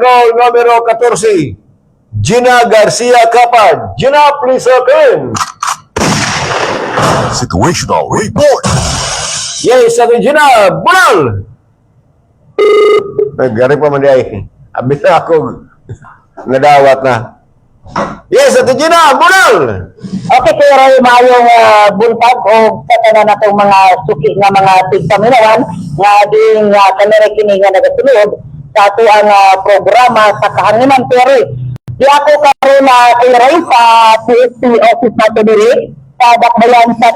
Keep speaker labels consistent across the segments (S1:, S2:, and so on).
S1: Patrol numero 14, Gina Garcia Capad. Gina, please open.
S2: Situational Report.
S1: Yes, Ate Gina, bunal! Nagari pa man di ay. Abi na ako nadawat na. Yes, Ate Gina, bunal!
S3: Okay, Kuya Roy, maayong buntag o sa tanan natong mga suki nga mga tigpaminawan nga ding kanere kini nga nagasunod sa ato ang programa sa kahanginan, Kuya Roy. Di ako karon na, Kuya Roy, sa PSP office nato diri sa Dakbayan sa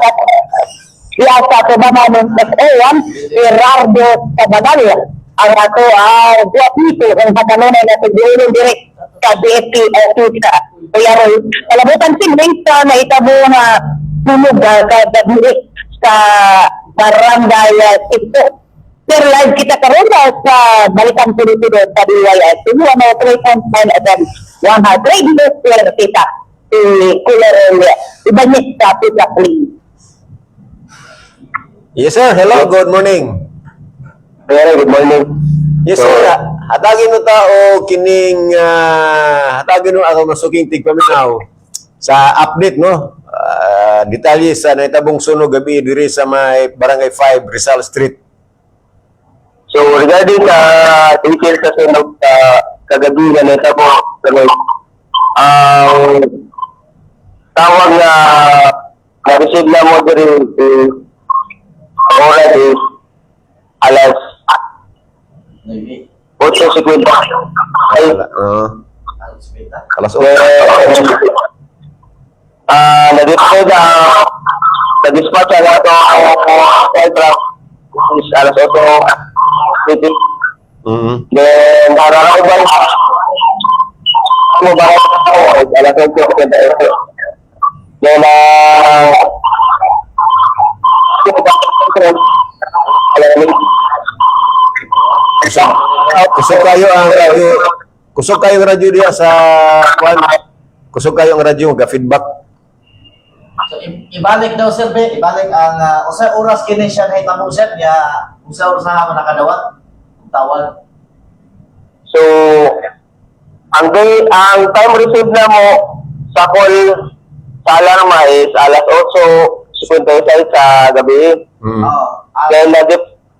S3: Iya sa Tubanan ng SO1, Gerardo Sabanal. Ang ato ang guwapito ang katanungan na tigulong diri sa BFP office, Kuya Roy. Kalabutan simling sa naitabo nga sunog kagabi sa Barangay Sipto. Sir, live kita karon sa Balitang Pilipino sa DYS 103.9 FM, 100 Radio Sir kita. Si Kuya Roy Ibanez sa Pizza Please.
S1: Yes, sir. Hello, good morning.
S4: Pero good morning.
S1: Yes, sir. Hatagin mo ta o kining hatagin mo ako masuking tigpaminaw sa update, no? Detalye sa naitabong sunog gabi diri sa may Barangay 5, Rizal Street.
S4: So regarding sa details sa sunog sa kagabi nga nahitabo karon, ang tawag na na-receive na mo diri is ang oras is alas 8:50. Ay,
S1: Alas
S4: then, na-dispatch ang na-dispatch ang ato ang fire truck is alas 8:50. Then, nararaoban mo ba ako alas 8:58. Then, alas
S1: Kusog kayo ang radyo. Kusog kayo ang radyo diya sa kwan. Kusog kayo ang radyo ga feedback.
S5: So, ibalik daw, sir, be, ibalik ang usa oras kini siya nahitabo, sir, niya usa oras na nga nakadawat ang tawag?
S4: So, ang day, ang time received na mo sa call sa alarma is alas 8:56 sa gabi.
S5: Oo.
S4: Then,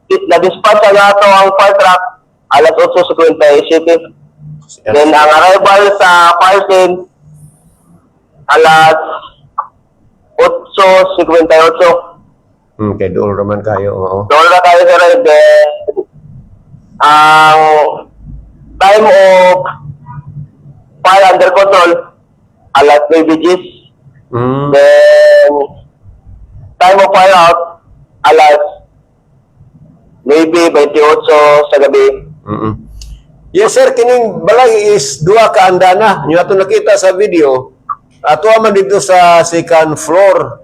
S4: na-dispatch na ato ang fire truck alas 8:57. Then, ang arrival sa fire scene alas 8:58.
S1: Okay, dool raman kayo, oo.
S4: Doon na tayo sa ride. Then, ang time of fire under control, alas 9 Gs. Then, time of fire out, alas 9:28 sa gabi.
S1: Yes sir, kining balay is duha ka andana. Nyo ato nakita sa video. Ato man dito sa second floor.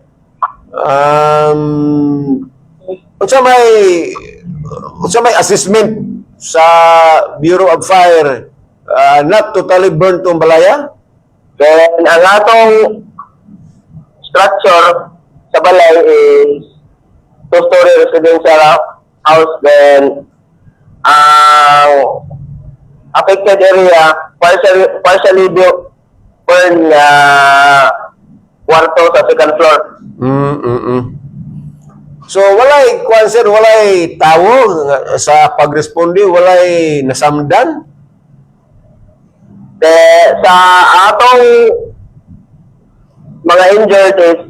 S1: Unsa may assessment sa Bureau of Fire, not totally burnt tong balaya?
S4: Then, ang atong structure sa balay is two-story residential house. Then, ang affected area, partially built, burn na kwarto sa second floor.
S1: So walay kuan sir, walay tawo nga sa pagresponde, walay nasamdan.
S4: De, sa atong mga injured is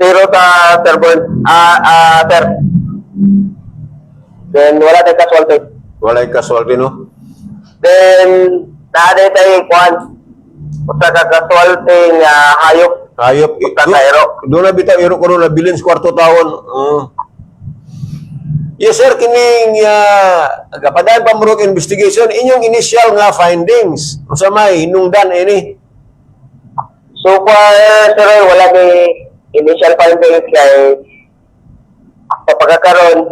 S4: zero sa sir burn, sir. Then, wala tayong casualty.
S1: Walay casualty, no?
S4: Then, naa tayo kuan. Usa ka casualty nga hayop.
S1: Hayop.
S4: Usa ka iro.
S1: Doon na bitaw iro ko nabilin sa kwarto tawon. Yes sir, kining kapadayon pa murog investigation inyong initial nga findings. Unsa may hinungdan ini?
S4: So far, sir, wala ni initial findings kay sa pagkakaroon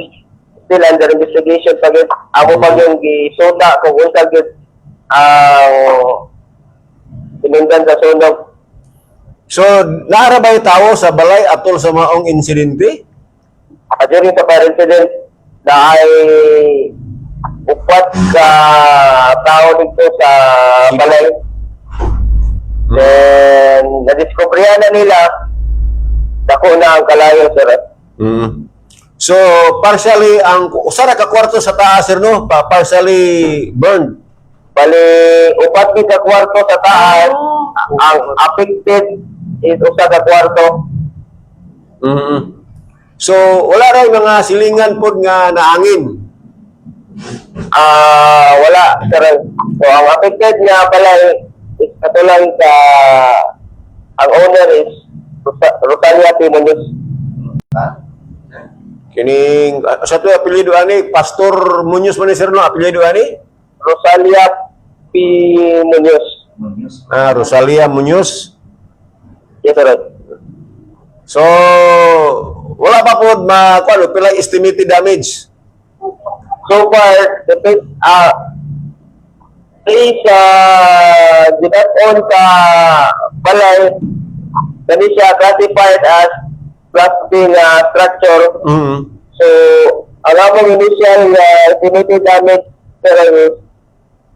S4: still under investigation pa gyud. Amo pa yung gisuta kung unsa gyud ang hinungdan sa sunog.
S1: So, naara ba yung tao sa balay atol sa maong insidente?
S4: During the fire incident, na ay 4 ka tao dito sa balay. Then, nadiskubrihan na nila, dako na ang kalayo, sir.
S1: So, partially, ang usa ra ka kwarto sa taas, sir, no? Partially burned.
S4: Bali, 4 ka kwarto sa taas, ang affected is 1 ka kwarto.
S1: So, wala ra mga silingan pod nga naangin.
S4: Ah, wala, sir. So, ang affected nga balay is katulang sa ang owner is Rosalia P. Munoz.
S5: Ha?
S1: Kining sa to apelyido ani, Pastor Munoz man ni sir, no? Apelyido ani?
S4: Rosalia P. Munoz.
S5: Munoz.
S1: Ah, Rosalia Munoz.
S4: Yes, sir.
S1: So, wala pa pod ma kuan pila estimated damage.
S4: So far, the please on sa balay, kani siya classified as Class B nga structure. So, ang among initial estimated damage, sir, is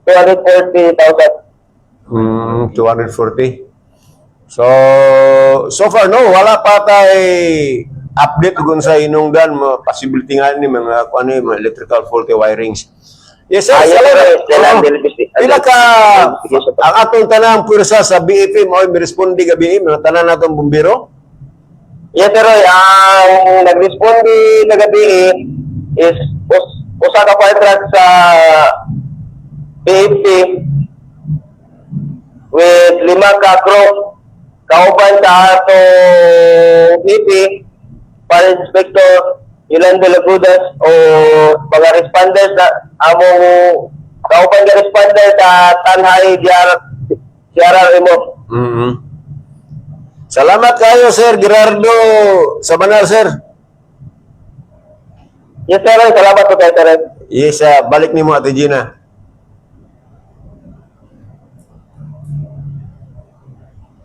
S4: 240,000.
S1: 240. So, so far no, wala pa tay update kung sa hinungdan mo possibility nga ni mga kuan ni mga electrical faulty wirings. Yes, sir.
S4: Ah, yes,
S1: Salamat.
S4: sir. Still
S1: Oo.
S4: under
S1: Pila ka
S4: investigation pa.
S1: ang atong tanang puwersa sa BFM o miresponde gabi mga tanan natong bumbero?
S4: Yes, sir. Roy. Ang nag-responde kagabi is usa ka fire truck sa PFP with 5 ka crew kauban sa atong VP, Fire Inspector Yolando Lagudas o mga responders na among kauban nga responder sa Tanhay DR, DRRMO.
S1: Salamat kayo, Sir Gerardo Sabanal, sir.
S4: Yes, sir. Roy. Salamat po kayo, sir. Roy.
S1: Yes, balik nimo, Ate Gina.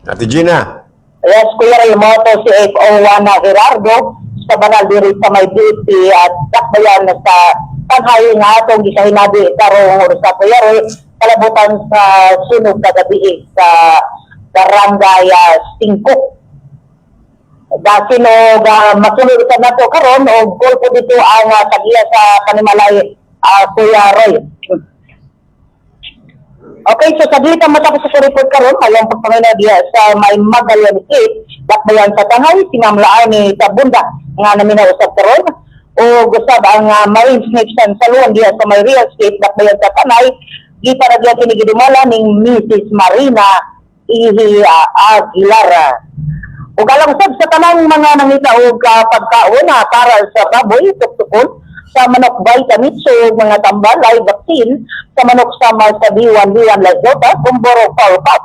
S1: Ate Gina.
S3: Yes, Kuya Ray, moto si FO1 na Gerardo sa banal diri sa may DP at dakbayan na sa Tanhay nga atong gisahinabi karong oras sa Kuya Ray, kalabutan sa sunog kagabi sa Barangay 5. Dasinog masunod sa nato karon og goal po dito ang tagiya sa panimalay, Kuya Roy. Okay, so sa dito matapos sa report karon, mayong pagpangina diya sa may Magallanes Street, dakbayan sa Tanay, si Ma'am Laani Tabunda nga namin usab karon o gusab ang Marine Snake San Salon diya sa may real estate dakbayan sa Tanay, giparagya kini gidumala ning Mrs. Marina Ihi Aguilar. Ug alang sab sa tanang mga nangita og pagkaon na para sa baboy, tuktukon, sa manok vitamins o mga tambal ay vaccine, sa manok sama sa B1, B1 Lazota, Gumboro Fowl Pox,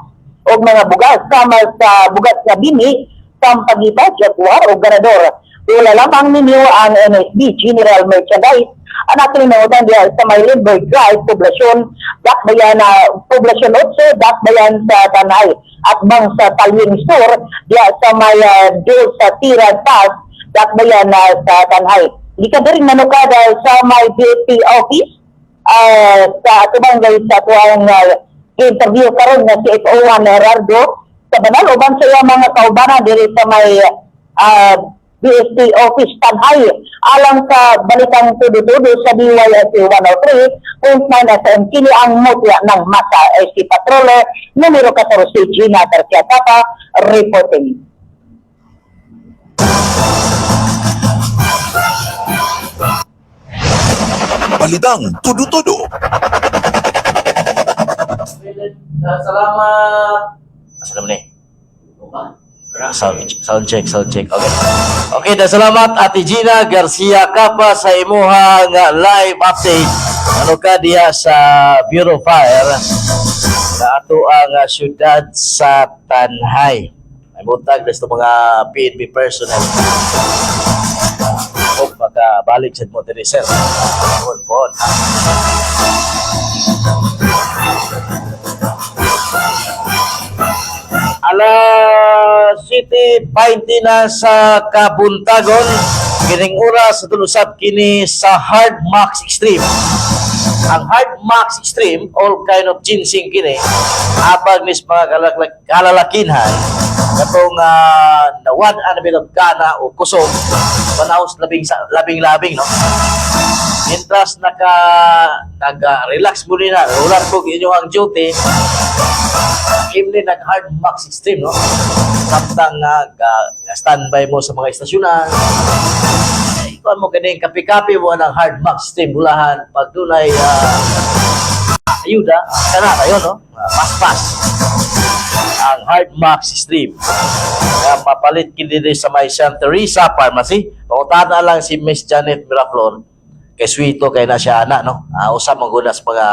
S3: o mga bugas sama sa bugas nga bini, Sampaguita, Jaguar o Ganador. Wala lamang ninyo ang NSB General Merchandise ang ating nangutan diya sa may Lindbergh Drive, Poblasyon, Dakbayan, Poblasyon 8, Dakbayan sa Tanay at bang sa Taling Sur, diya sa may Dul sa Tirad Pass, Dakbayan na sa Tanay. Gikan diri manukada sa may DP office, sa atubang gay sa tuang interview karon nga si FO1 Gerardo sa banal uban sa iyang mga kaubanan diri sa may BSP Office Tanay alang sa Balitang Tudo-Tudo sa DYSC 103.9 FM. Kini ang mutya ng masa, SC Patroller numero 14, Gina Garcia Tapa reporting.
S2: Balitang tudo-tudo.
S5: Salamat.
S6: Asa naman eh? Sound, sound check, sound check. Okay. Okay, da salamat Ate Gina Garcia Capa sa imuhang live update. Ano ka diha sa Bureau Fire sa ato ang syudad sa Tanhay. Ay mutag sa mga PNP personnel. Hope makabalik sad mo diri, sir. Pohon, pohon. Alas 7:20 na sa Kabuntagon. Kining oras sa tulusap kini sa Hard Max Extreme. Ang Hard Max Extreme, all kind of ginseng kini, abag nis mga kalalakinhan, katong nawad ang bilog gana o kusog, panahon labing labing-labing, no? Mientras nag-relax mo na, ulan ko inyong duty, imli nag Hard Max Extreme, no? Samtang standby mo sa mga estasyonan, eh, ikuan mo kining kape-kape mo ng Hard Max Extreme, bulahan, pag dunay ayuda, kana kayo, no? Paspas ang Hard Max Extreme. Kaya mapalit kini diri sa may Santa Teresa Pharmacy. Pangutana lang si Miss Janet Miraflor kay Sweeto kay na siya ana, no? Usa man gud sa mga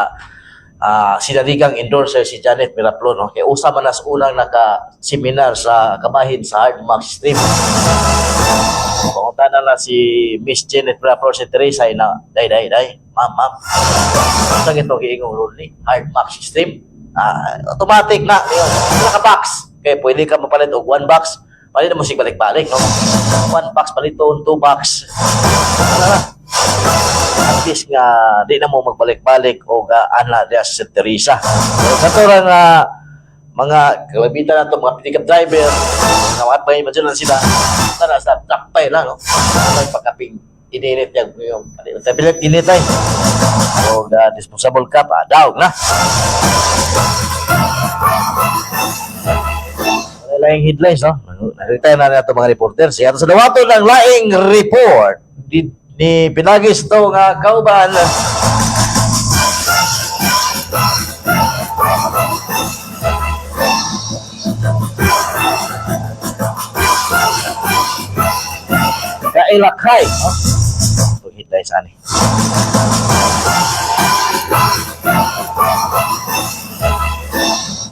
S6: sinaligang endorser si Janet Miraflor, no? Kay usa man nas unang naka-seminar sa kabahin sa Hard Max Extreme. Pangutana lang si Miss Janet Miraflor si Teresa ay na, "Day, day, day, ma'am, ma'am. Sa ito giingong Rolly, Hard Max Extreme." Automatic na yun. Naka-box. Kaya pwede ka mapalit og one box. Palit na mo sig balik-balik, no? One box paliton, two box. Wala na. At least nga di na mo magbalik-balik o ana diya sa St. Teresa. So, kato ra nga mga kalabitan na to, mga pickup driver, mga mga pa lang sila, tara sa takpay lang, no? Ay, pagkaping ininit niya yung palit init ay. O disposable cup, daog na. Wala laing headlines, no? Nakita na nato mga reporter. Siya sa dawato ng laing report ni Pinagis to nga kauban. Kailakay, no? Itong headlines ani.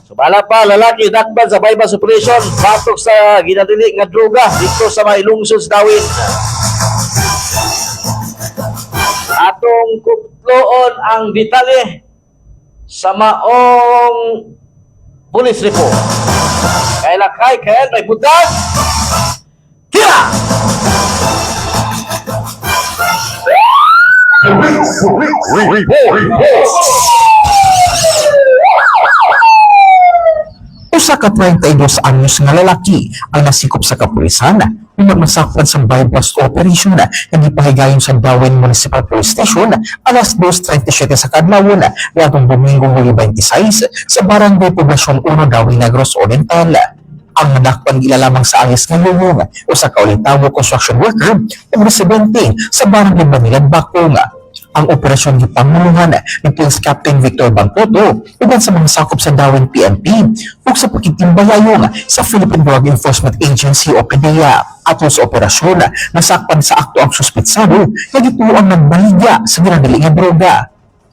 S6: Sumala pa, lalaki dakban sa bypass operation, batok sa ginadili nga droga dito sa may lungsod sa Dawin. Atong kuploon ang detalye sa maong police report. Kailakay, kaya may butang, tira!
S7: Usa ka 32 anyos nga lalaki ang nasikop sa kapulisan human masakpan sa buy-bust operation nga gipahigayon sa Dauin Municipal Police Station alas 2:37 sa kadlawon niadtong Domingo, Hulyo 26 sa Barangay Poblacion 1, Dauin, Negros Oriental. Ang nadakpan gila lamang sa angis nga lulong, usa ka ulitawo construction worker ug residente sa Barangay Banilad, Bacong. Ang operasyon gipanguluhan ni Police Captain Victor Bangkoto uban sa mga sakop sa Dauin PNP ug sa pakigtimbayayong sa Philippine Drug Enforcement Agency o PDEA. Atol sa operasyon, nasakpan sa akto ang suspetsado nga gituoang nagbaligya sa ginadali nga droga.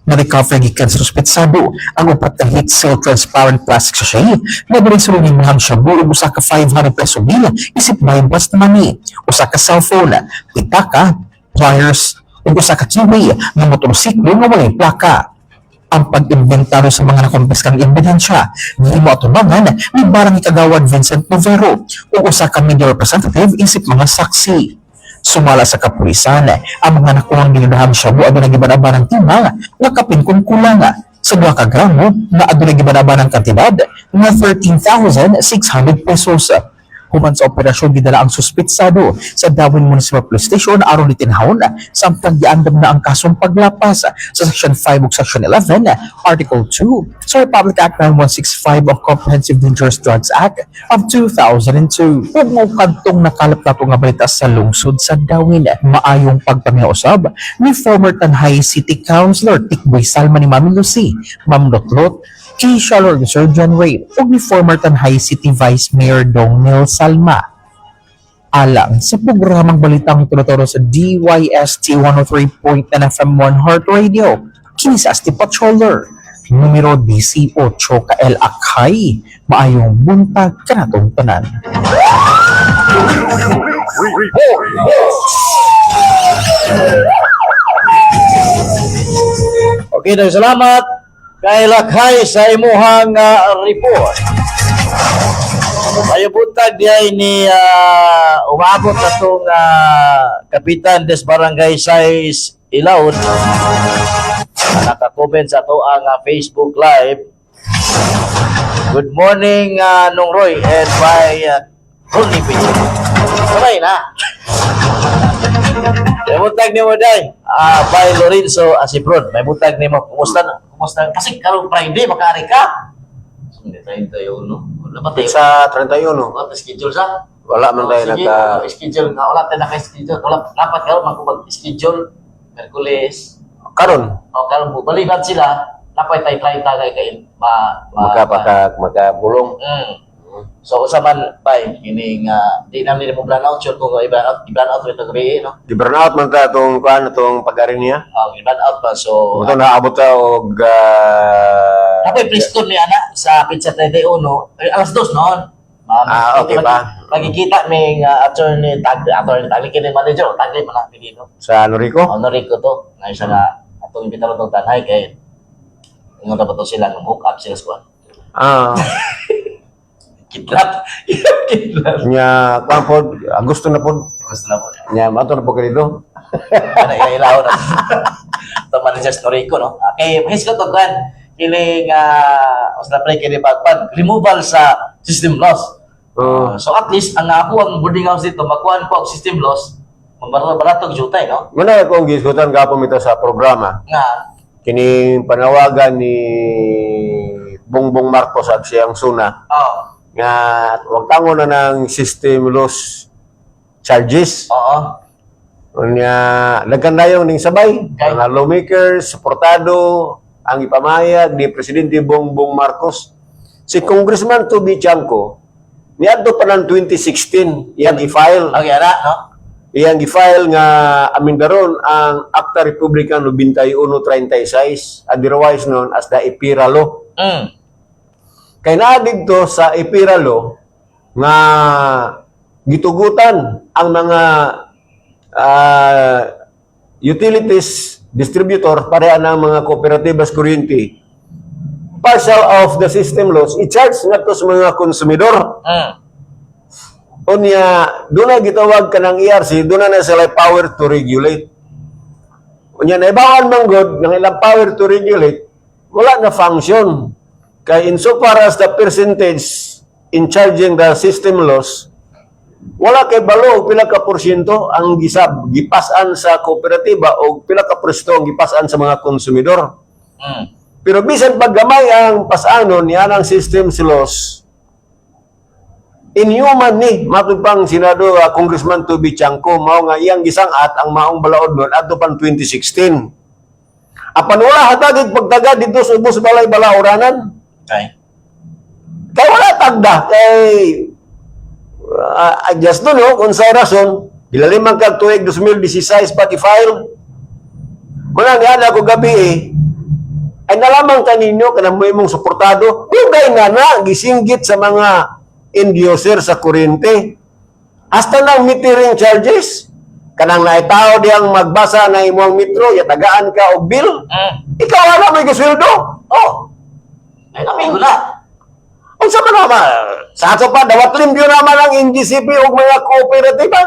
S7: Na-recover gikan sa suspetsado ang upat ka heat seal transparent plastic sachet na diri sa limang shabu ug usa ka 500 peso bill isip buy bust money, usa ka cellphone, pitaka, pliers ug usa ka keyway nga motorsiklo nga walay plaka. Ang pag-inventaryo sa mga nakumpiskang ebidensya gihimo atubangan ni Barangay Kagawad Vincent Novero ug usa ka media representative isip mga saksi. Sumala sa kapulisan, ang mga nakuhang ginadahang shabu aduna giban-abanang timang nga kapin kung kulang sa 2 ka gramo na aduna giban-abanang kantidad nga 13,600 pesos. Human sa operasyon, gidala ang suspetsado sa Dauin Municipal Police Station aron itinhawon samtang giandam na ang kasong paglapas sa Section 5 ug Section 11, Article 2 sa Republic Act 9165 of Comprehensive Dangerous Drugs Act of 2002. Ug mo kadtong nakalap nato nga balita sa lungsod sa Dauin, maayong pagpaminaw usab ni former Tanjay City Councilor Tikboy Salma ni Mami Lucy, Ma'am Lotlot, Keisha Lord, Sir John Ray, ug ni former Tanjay City Vice Mayor Dong Neil Salma. Alang sa programang Balitang Turo-Turo sa DYST 103.9 FM 1 Heart Radio, kini sa Asti Patroller, numero DC 8 KL Akay, maayong buntag kanatong tanan.
S6: Okay, daghang salamat kay Lakay sa imuhang report. Ayo buntag diay ni umabot na tong Kapitan des Barangay Size Ilaon. naka-comment sa ato ang Facebook Live. Good morning, Nong Roy and by Ronnie Pichi. Sabay na. May butag nimo, day. By Lorenzo Asipron. May butag nimo. Kumusta na? Kumusta? Kasi karong Friday makaari ka. Hindi tayo tayo no. Wala ba tayo?
S1: Sa 31.
S6: Wala pa schedule sa?
S1: Wala man tayo
S6: Oh, sige,
S1: naka
S6: wala schedule nga wala tayo naka-schedule. Wala dapat karon mag-schedule Merkules.
S1: Karon.
S6: O karon mo balikan sila. Napay tay try tagay kay ma
S1: Makapaka makabulong.
S6: So usa man bay kining di namin mo plan out sure kung i-plan out ito gabi, no.
S1: Di burn out man ta atong kuan, atong pag-ari niya.
S6: Oh, i-plan out pa so
S1: Mo naabot ta og
S6: Ako Preston ni ana sa pizza 31 eh, alas 2 noon. Ma'am,
S1: Ah, okay ba?
S6: Magkikita may attorney Tagli kini manager, Tagli man na Pilino.
S1: Sa Norico.
S6: Honorico to. Nga isa nga atong imbitado tong tanhay kay ingon pa to sila ng hook up sila sa kuan. Kidlat. Kidlat.
S1: Nya kuan pod, Agosto na pod.
S6: Gusto na po.
S1: Nya mato na po ka dito.
S6: Ana ila na. To manager sa Norico, no. Okay, mahis ko to kuan kining uh, pre kini pagpan removal sa system loss. So at least ang ako ang boarding house dito makuan ko ang system loss, mabarato-barato og jutay, no.
S1: Muna akong gisgutan gapon ito sa programa.
S6: Nga
S1: Kining panawagan ni Bongbong Marcos at siyang Suna nga wag tango na ng system loss charges. Unya daghan dayong ning sabay mga lawmakers, suportado ang ipamayag ni Presidente Bongbong Marcos. Si Congressman Toby Tiangco niadto pa ng 2016 iyang i-file.
S6: Okay ara, no.
S1: Iyang gi-file nga amindaron ang Acta Republica 9136, otherwise known as the EPIRA Law. Kay naa didto sa EPIRA Law nga gitugutan ang mga utilities distributor pareha ng mga kooperatibas kuryente, partial of the system loss i-charge ngadto sa mga konsumidor. Unya, doon na gitawag ka ng ERC, doon na sila power to regulate. Unya, naibawan man god ng ilang power to regulate, wala na function. Kay insofar as the percentage in charging the system loss, wala kay balo og pila ka porsyento ang gisab, gipasan sa kooperatiba o pila ka porsyento ang gipasan sa mga konsumidor. Pero bisan pag gamay ang pasanon niya ang system loss, inhuman ni matud pang Senado Congressman Toby Tiangco, mao nga iyang gisang-at ang maong balaod nun adto pang 2016. Apan wala hatagig pagtaga dito sa ubos balay balaoranan. Kay wala tagda kay I just don't know kung sa rason gilalimang kag tuig 2016 pa i-file. Muna nga na ako gabi eh. Ay nalamang kaninyo kanang mo imong suportado. Dugay na na gisinggit sa mga end user sa kuryente. Hasta nang metering charges. Kanang naitao diyang magbasa na imong metro, yatagaan ka og bill. Ikaw wala may gisweldo.
S6: Oh. Ay amigo na.
S1: Unsa man naman? Sa ato pa, dawat limpyo naman ang NGCP ug mga kooperatiba.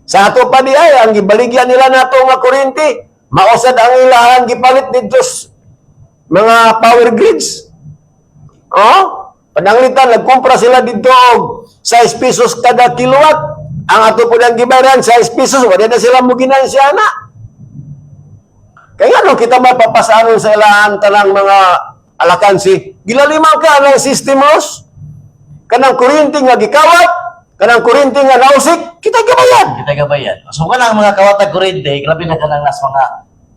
S1: Sa ato pa di ay, ang gibaligyan nila nato nga kuryente, mausad ang ilahan gipalit didto mga power grids. Oh, pananglitan nagkumpra sila didto og 6 pesos kada kilowatt. Ang ato po nang gibayaran 6 pesos, wala na sila mo ginansya na. Kaya ano kita mapapasanon sa ilahan tanang mga alakansi? Gilalima ka ng system loss. Kanang kuryente nga gikawat, kanang kuryente nga nausik, kita gabayan.
S6: Kita gabayan. So kanang mga kawatag kuryente, grabe na kanang nas mga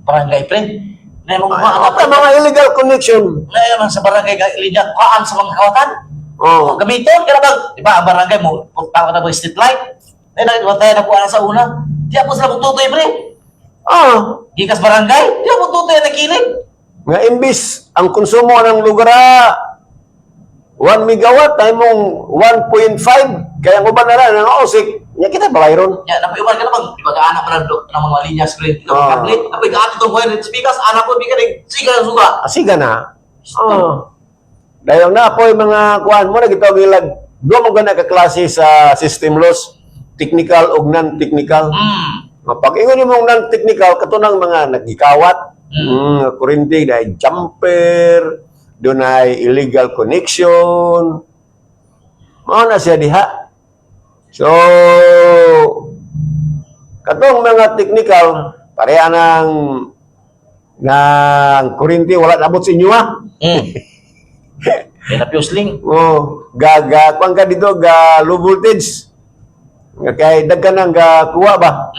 S6: barangay pre. Na imong mga
S1: Ay, mga illegal connection.
S6: Na man sa barangay linya kuhaan sa mga kawatan.
S1: Oh.
S6: Oh, gamiton ka na bang, di ba ang barangay mo, tawag na ba street light? Ay nakita tayo na kuhaan sa una. Di ako sila tutoy pre. Gikas barangay, di ako tutoy na kilid.
S1: Nga imbis ang konsumo ng lugar 1 megawatt ay mong 1.5 kaya ang uban na lang ang ausik nya kita balay ron.
S6: Ya, napoy uban ka na bang, di ba kaana pa ng mga linya sa kuryente, ng kable. Napoy kaana itong wire, speakers, anak ko, bigan, siga suga.
S1: Asiga na. Oh. Dayon na po mga kuan mo na gitawag ilag duha mo gana ka klase sa system loss, technical ug non-technical. Pag ingon nimong non-technical katunang mga nagikawat, Kuryente dahil jumper, dunay illegal connection. Mao na siya diha. So, katong mga technical, pareha ng kuryente, wala nabot sa inyo ah.
S6: Kaya na fuse link.
S1: Oh, ga ga kuan ka dito ga low voltage. Nga kay daghan ang ga kuha ba?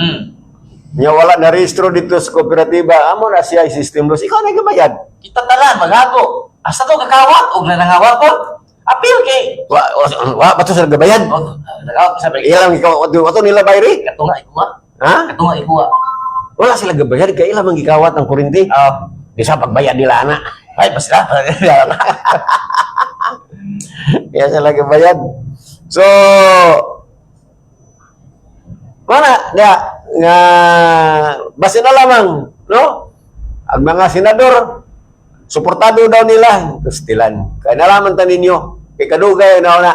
S1: Nya wala na rehistro dito sa kooperatiba, amo na siya system loss. Ikaw na gabayad.
S6: Kita tanan maghago. Asa to kakawat og nanangawat ko. Apil kay.
S1: Wa wa, wa ba to sila gabayad?
S6: Oh, nagawat sa break.
S1: Ilang ikaw ato ato nila bayri?
S6: Katunga ikuha.
S1: Ha?
S6: Katunga ikuha.
S1: Wala sila gabayad kay ilang mang gikawat ang kuryente.
S6: Ah,
S1: Di sa pagbayad nila ana.
S6: ay basta.
S1: Kaya sila gabayad. So, mana nga nga basin na lamang, no? Ang mga senador, suportado daw nila, kustilan. Kaya nalaman ta ninyo, kay kadugay na na.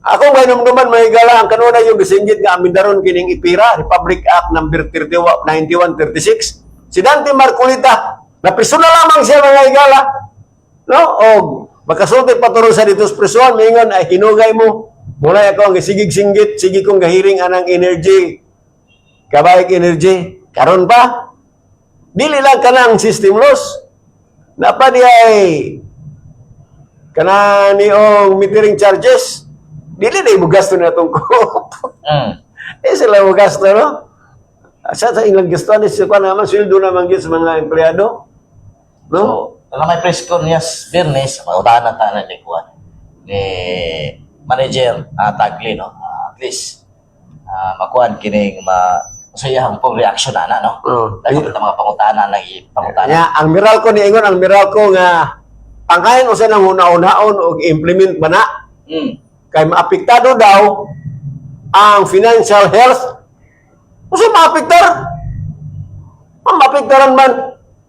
S1: Ako may numduman may gala ang kanunay yung gisinggit nga amindaron kining ipira, Republic Act number 31 9136. Si Dante Marcolita, napriso na lamang siya, mga higala. No? O makasulti pa turon sa dito sa prisuan, mingon ay hinugay mo. Muna ako ang gisigig-singgit, sige kong gahiring anang energy. Kabayag energy. Karon pa, dili lang kanang system loss. Napa di ay kana niong metering charges. Dili na mo gasto na itong co-op. Eh sila mo gasto, no? Sa ilang gasto ni sila naman, sweldo naman gyud sa mga empleyado. No?
S6: So, alam may press con niya Biyernes, mautahan na tanan ni kuan ni manager Tagli, no. Ah, at least makuan kining ma sa iyang pong reaction ana, no.
S1: Oo.
S6: Dahil kita mga pangutana lang ipangutana.
S1: Nya, ang Meralco ni ingon ang Meralco nga pangkain usa nang una-unaon og implement ba na kay maapektado daw ang financial health. Usa maapektar? Ang maapektaran man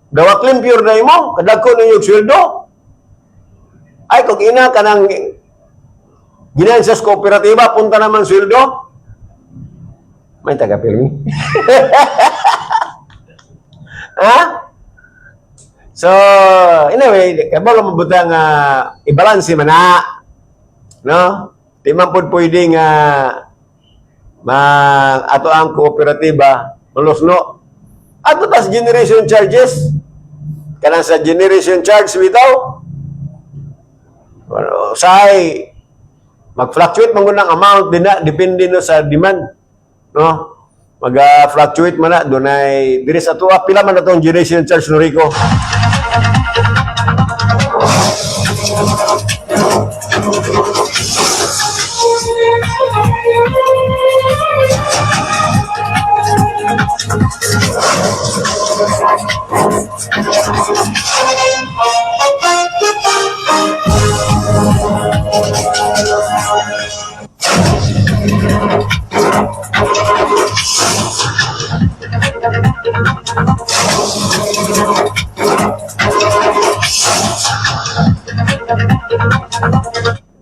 S1: dawat limpyo na imo kadagko ninyo sweldo. Ay kung ina kanang ginansya sa kooperatiba punta naman sweldo. May taga pirmi. Ha? So, anyway, kabalo mabuta nga ibalanse man na. No? Di man pud pwede nga ma ato ang kooperatiba malusno. Ato tas generation charges. Kanang sa generation charge bitaw. Ano, say mag-fluctuate man gud ang amount din na depende no sa demand. No? Mag-fluctuate man na dunay diri sa tuwa pila man na tong generation charge no, Rico?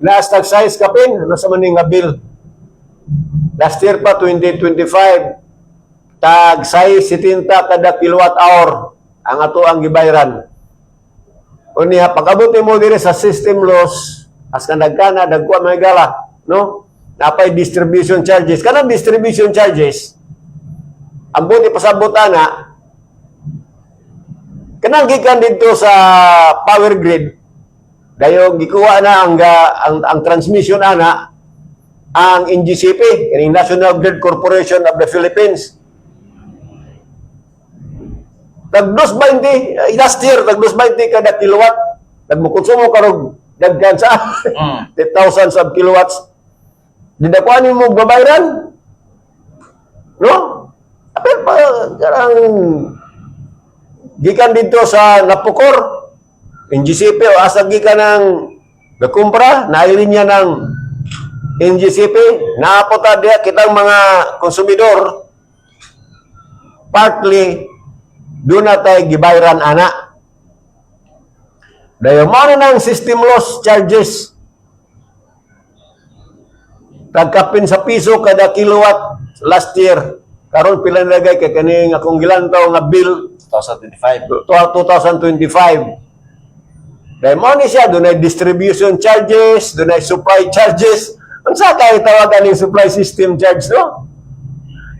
S1: Last tag size kapin, ano sa maning nga bill? Last year pa, 2025, tag size 70 kada kilowatt hour ang ato ang gibayran. Unya, pag-abot mo diri sa system loss, as ka nagkana, dagkuha mga gala, no? Napay distribution charges. Kanang distribution charges, ang buti pasabot ana, kanang gikan dito sa power grid, dayon gikuha na ang transmission ana ang NGCP, kining National Grid Corporation of the Philippines. Tag 2.20 last year, tag 2.20 kada kilowatt. Nagmukonsumo karog daghan sa 10,000 of kilowatts. Didakuan nimo babayran? No? Apil pa karang gikan dito sa Napocor, NGCP o asa gikan ng gakumpra, nailin niya ng NGCP, naapota diya kitang mga konsumidor, partly doon na tayo gibayran ana. Dayon mo na ng system loss charges. Tagkapin sa piso kada kilowatt last year. Karon pila na lagay kay kaning akong gilantaw nga bill
S6: 2025.
S1: 2025. Dahil mo ni siya, dunay distribution charges, dunay supply charges. Unsa kay tawagan ning supply system charge, no?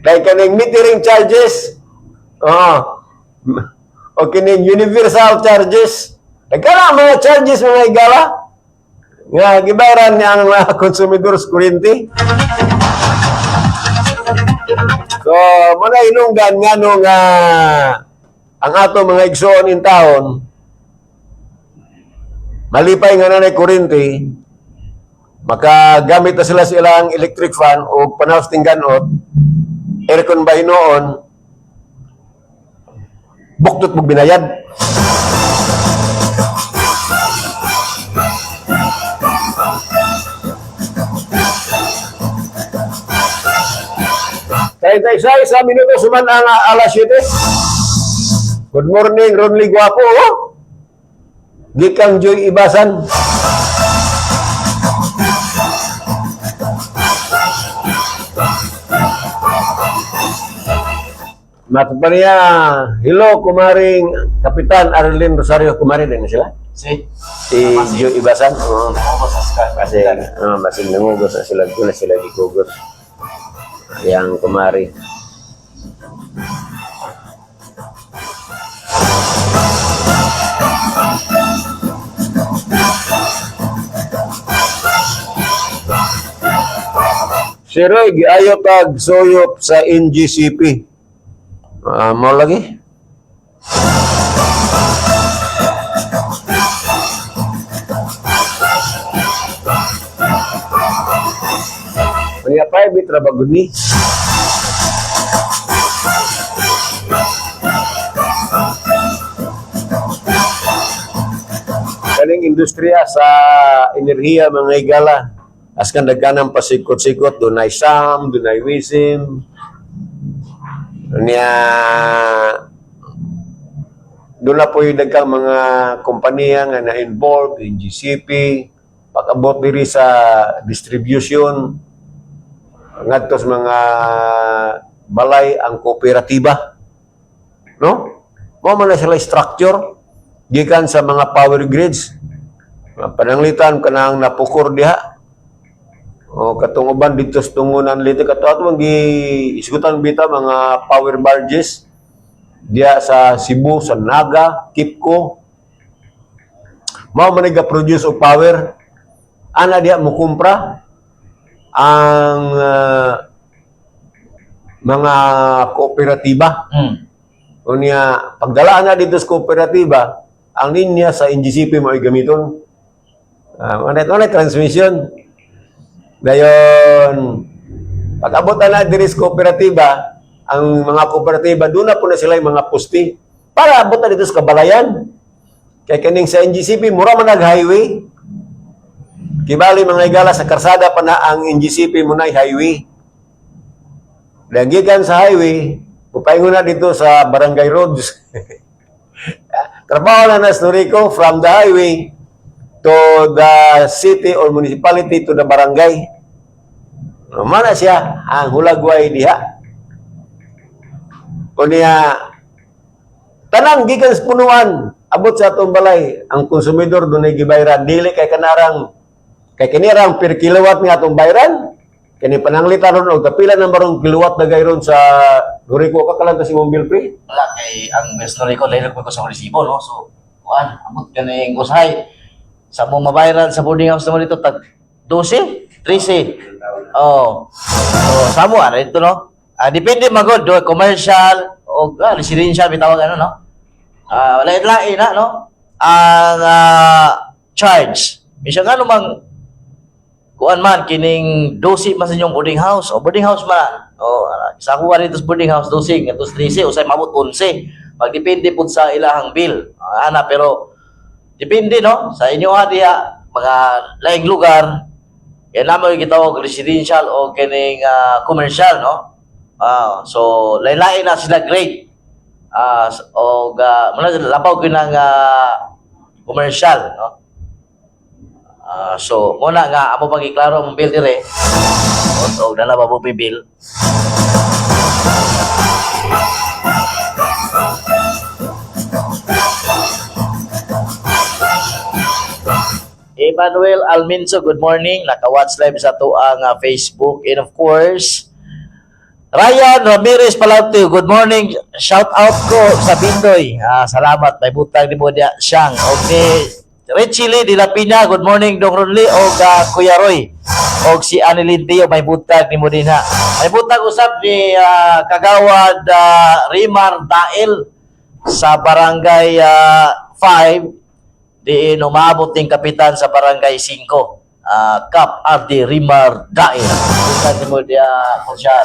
S1: Dahil kaning metering charges, oo. O kining universal charges. Nagkala mga charges, mga igala, nga gibayaran niya ang mga konsumidor sa kuryente. So, muna inunggan nga no nga ang ato mga igsoon in taon malipay nga nanay kuryente, makagamit na sila sa ilang electric fan o panaos ting ganot, aircon ba hinoon, buktot mong binayad. 36 minuto suman ang alas 7. Good morning, Ronly Guapo. Oh. Gikang Joy Ibasan. Matupaniya, hello, kumaring Kapitan Arlene Rosario. Kumari din na sila.
S6: Si?
S1: Si Joy Ibasan. Oo.
S6: Ako sa Sky.
S1: Kasi, oh, basig nangugos na sila. Wala sila gigugos. Yang kumari. Si Roy, giayo tag soyop sa NGCP. Ah, mo lagi? Kanya private ra ba gud ni? Kaning industriya sa enerhiya, mga higala, askan daghanang pasikot-sikot, dunay SAM, dunay WISM. Niya doon na po yung daghang mga kompanya nga na-involved, NGCP, pag-abot diri sa distribution, ngadto sa mga balay ang kooperatiba. No? Mao man na sila structure gikan sa mga power grids. Mga pananglitan kanang napukor diha. O katong uban didto sa tungonan lito kato ato gi isgutan bita mga power barges diha sa Cebu, sa Naga, Kipco. Mao man produce og power. Ana diha mo kumpra ang mga kooperatiba. Unya, pagdalaan na dito sa kooperatiba, ang linya sa NGCP mo ay gamiton. Ano transmission. Dayon, pag-abot na diri sa kooperatiba, ang mga kooperatiba, doon na po na sila yung mga poste para abot na dito sa kabalayan. Kaya kaning sa NGCP, mura man nag-highway. Kibali, mga igala, sa karsada pa na ang NGCP mo na highway. Dagikan sa highway, pupaingon na dito sa barangay roads. Trabaho na na sa Norico from the highway to the city or municipality to the barangay. Mana siya ang hulagway diha. Unya, tanang gikan sa punuan abot sa atong balay, ang konsumidor dunay gibayran, dili kay kanarang kay kinirang per kilowatt nga atong bayran. Kini pananglitan ron og kapila na marong kilowatt na gayron sa Norico ka kalang sa imong bill, pre.
S6: Wala kay ang best ko dahil ko sa resibo, no. So kuan amot kaning usahay sa mo mabayran sa boarding house naman dito tag 12, 13. Oh. So samo ana dito, no. Ah, depende magod do commercial o residential bitawag ano, no. Ah, wala lain na, no. Ang charge. Bisag ano mang kuan man kining 12 man sa inyong boarding house o boarding house man o sa kuha dito sa boarding house 12 ngadto sa 13, usay mabot 11, pagdepende pud sa ilahang bill. Ah, ana, pero depende, no, sa inyo ha diha mga laing lugar kay namo yung gitawag residential o kining commercial, no. Ah, so lain-lain na sila grade. Ah, og muna labaw gyud ng commercial, no. Ah, so muna nga amo pang giklaro ang bill dire. O dala ba mo bill? Emmanuel Alminso, good morning. Naka-watch live sa tuang Facebook. And of course, Ryan Ramirez Palauti, good morning. Shout out ko sa Bindoy. Ah, salamat. May butang ni mo diya siyang. Og ni Richie Lee de la Pina, good morning Dong Ronli og Kuya Roy. Og si Annelyn Teo, may butag ni mo din ha. May butag usab ni Kagawad Rimar Dael sa Barangay 5, diin umabot ning kapitan sa Barangay 5. Kap RD Rimar Dael. Butag ni mo diya konsyal.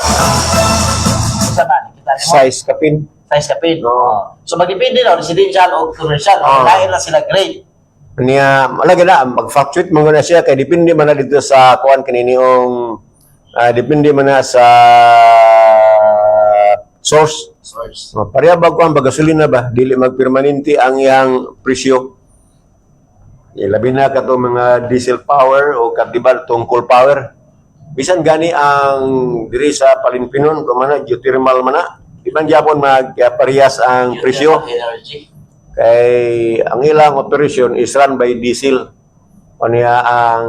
S6: Unsa man kita nimo?
S1: Size kapin.
S6: Size kapin.
S1: Oo.
S6: So magdepende na residential o commercial.
S1: Oo.
S6: Lain na sila grade.
S1: Niya, lagi na mag-fluctuate man na siya kay depende man na dito sa kuan kaniniong depende man na sa source.
S6: Source.
S1: Oh, pareha ba kuan ba gasolina ba dili magpermanente ang iyang presyo. Eh, labi na kato mga diesel power o kadiba tong coal power. Bisan gani ang diri sa Palinpinon kung mana geothermal man na, di man gyapon magparehas ang presyo
S6: Energy.
S1: Kay ang ilang operation is run by diesel. Kanya ang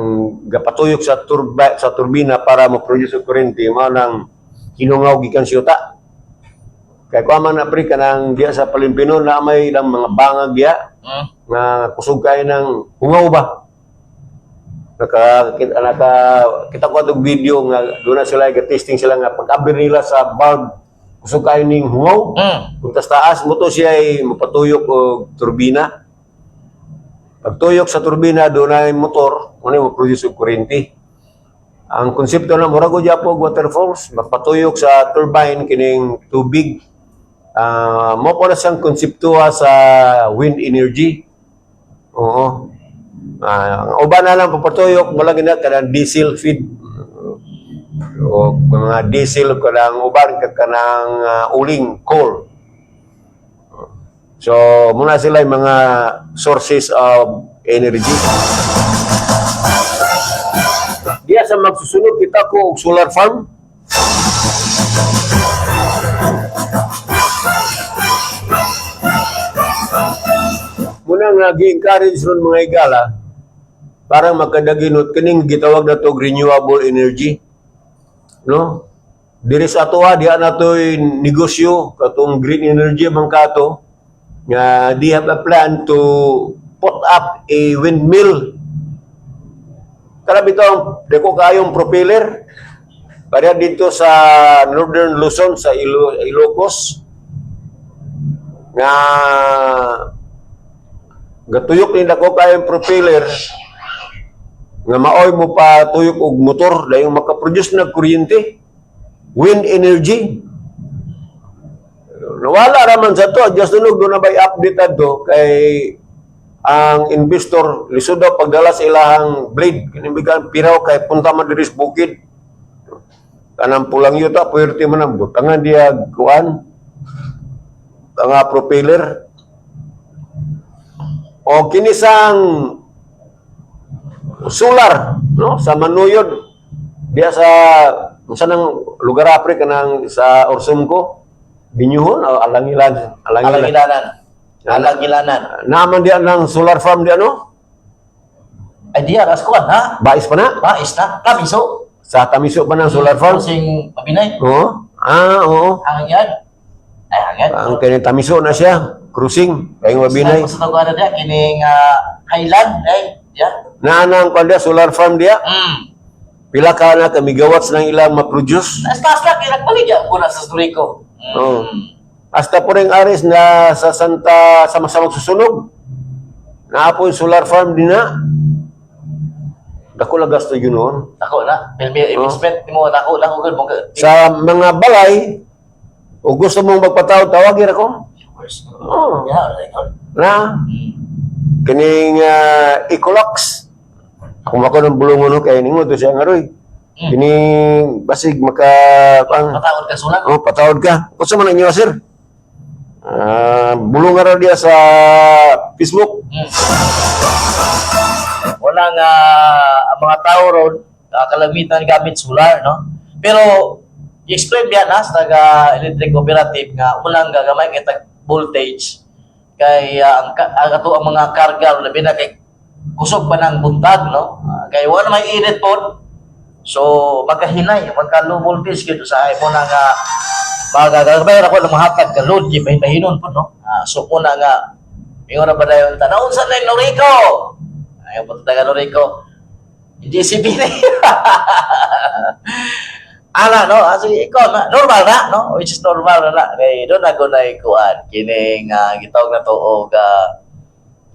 S1: gapatuyok sa turbina para mo-produce og kuryente mao nang hinungaw gikan siyuta. Kay kuha man na pre kanang diya sa Palimpinon na may ilang mga bangag diya nga kusog kay ng hungaw ba. Naka kita ko atong video nga doon na sila ga-testing sila nga pag-abir nila sa bulb kusog kayo ning hungaw. Kung tas taas mo to siya ay mapatuyok og turbina. Pagtuyok sa turbina doon ay motor, ano mo produce og kuryente. Ang konsepto na murag og gyapon waterfalls, magpatuyok sa turbine kining tubig. Mo po na siyang konseptuwa sa wind energy. Oo. Ang uban na lang papatuyok mo lang gina kanang diesel feed o mga diesel kanang uban kanang uling coal. So, muna sila yung mga sources of energy. Diya sa magsusunod kita ko og solar farm. Muna nga gi-encourage ron mga igala para magkadaginot kining gitawag na to renewable energy. No? Diri sa atoa diha na to'y negosyo katong green energy man kato nga they have a plan to put up a windmill. Kana bitaw dako kayong propeller. Pareha dito sa Northern Luzon sa Ilocos nga gatuyok ni dako kayong propeller nga maoy mo pa tuyok og motor dahil makaproduce na kuryente, wind energy. Nawala raman sa to just tunog doon na bay update adto kay ang investor lisod daw pagdala sa ilahang blade kinimbigan piraw kay punta man diri sa bukid kanang pulang yuta puwerte man ang butangan diya kuan nga propeller o kinisang solar no sa Manuyod diya sa unsa nang lugar apre kanang sa Orsumco, Binyuhon o Alangilan, Alangilan.
S6: Alangilanan. Alangilanan.
S1: Naman diya ng solar farm diya no.
S6: Ay diya ras kuan ha.
S1: Bais pa na.
S6: Mais na. Kamiso.
S1: Sa Tamiso pa ng solar farm.
S6: Sing Mabinay.
S1: Oo, ah, oo.
S6: Hangyan. Ay hangyan.
S1: Ang kini Tamiso na siya cruising kay Mabinay.
S6: Sa tawag na diya kining Highland ay diya.
S1: Naa na ang kwan diya, solar farm diya. Pila ka na ka megawatts ng ilang ma-produce.
S6: Taas taas lang kay nagpaligya ko na sa Surico.
S1: Oo. Hasta po rin aris na sa Santa sama-sama susunog. Naapo yung solar farm din na. Dako lang gasto yun noon.
S6: Dako na. Pilmi investment nimo dako lang ugod mo.
S1: Sa mga balay, o gusto mong magpatawag, tawagin ako. Oo.
S6: Yeah, record.
S1: Na, kining Ecolox. Ako mako ng bulungon no, kay ningo to siya nga roy. Kining basig maka pang
S6: Patawad ka sulat.
S1: Oh, patawad ka. Unsa man ang inyo, sir? Ah, bulungan ra diya sa Facebook.
S6: Wala nga ang mga tao ron kalamitan gamit solar, no? Pero I-explain biya na sa taga electric cooperative nga unang gagamay kay tag voltage kay ang ato ang mga karga, labi na kay kusog pa ng buntag, no? Kay wala may init pod, so magkahinay, magka low voltage gyud sa mo na nga magagamay ra ko ng mahatag ka load kay bahin-bahinon pod, no? So muna nga ingon na ba dayon ta naunsa na yung Norico, ayaw pa taga Norico GCB na ala, no? Sige, ikaw na normal na, no? Which is normal na na kay doon na ko na ikuan kining gitawag na to og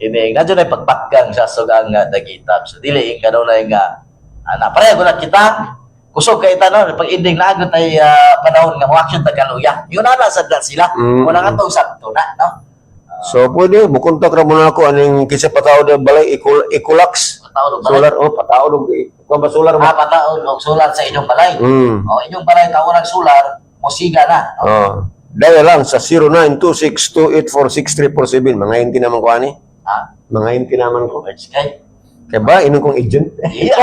S6: kining nadyo na pagpakgang sa sugang nga dagitap, so dili ing kanunay nga ana pareho na kita kusog kay ta, no? Pag ending na agad ay panahon nga mo action ta kaluya yun na na sad na sila. Wala nga tong sakto na, no?
S1: So pwede mo kontak ra mo na ako aning kinsa pataod ang balay Ecolax.
S6: Pataod og balay.
S1: Solar, oh, pataod og kuan ba, solar ba?
S6: Pataod og solar sa inyong balay. Oh, inyong balay tawo ng solar mosiga na, no?
S1: Oh. Dahil lang sa 0926-284-6347, mga hindi naman ko ani. Mga hindi naman ko.
S6: Words kay
S1: Kaya ba, inon kong agent?
S6: Yeah.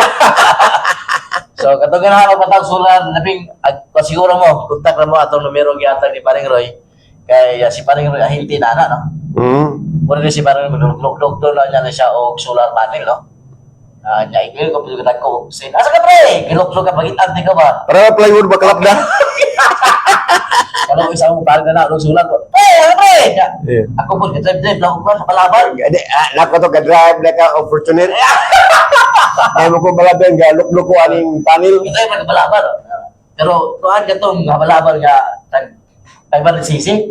S6: So katong ganahan mo patag solar, labing pasiguro mo, kontak na mo atong numero gihatag ni Paring Roy kay si Paring Roy ahinti na ana, no? Muna din si Paring Roy maglugdog na niya na siya og solar panel, no? Niya igil ko pero ko sin. Asa ka, pre? Giluklog ka pagitan ti ka ba?
S1: Para plywood ba kalapda?
S6: Kalau isa mo parang na og solar ko. Pre, ano, pre? Niya,
S1: Yeah.
S6: ako po drive drive lang ko sa kalaban.
S1: Gadi, nako to ka-drive na ka o Fortuner. Ay mo ko balaben ga lukluk ko aning panel.
S6: Drive na kabalaban. Pero tuan ka tong kabalaban nga tag tag sisi.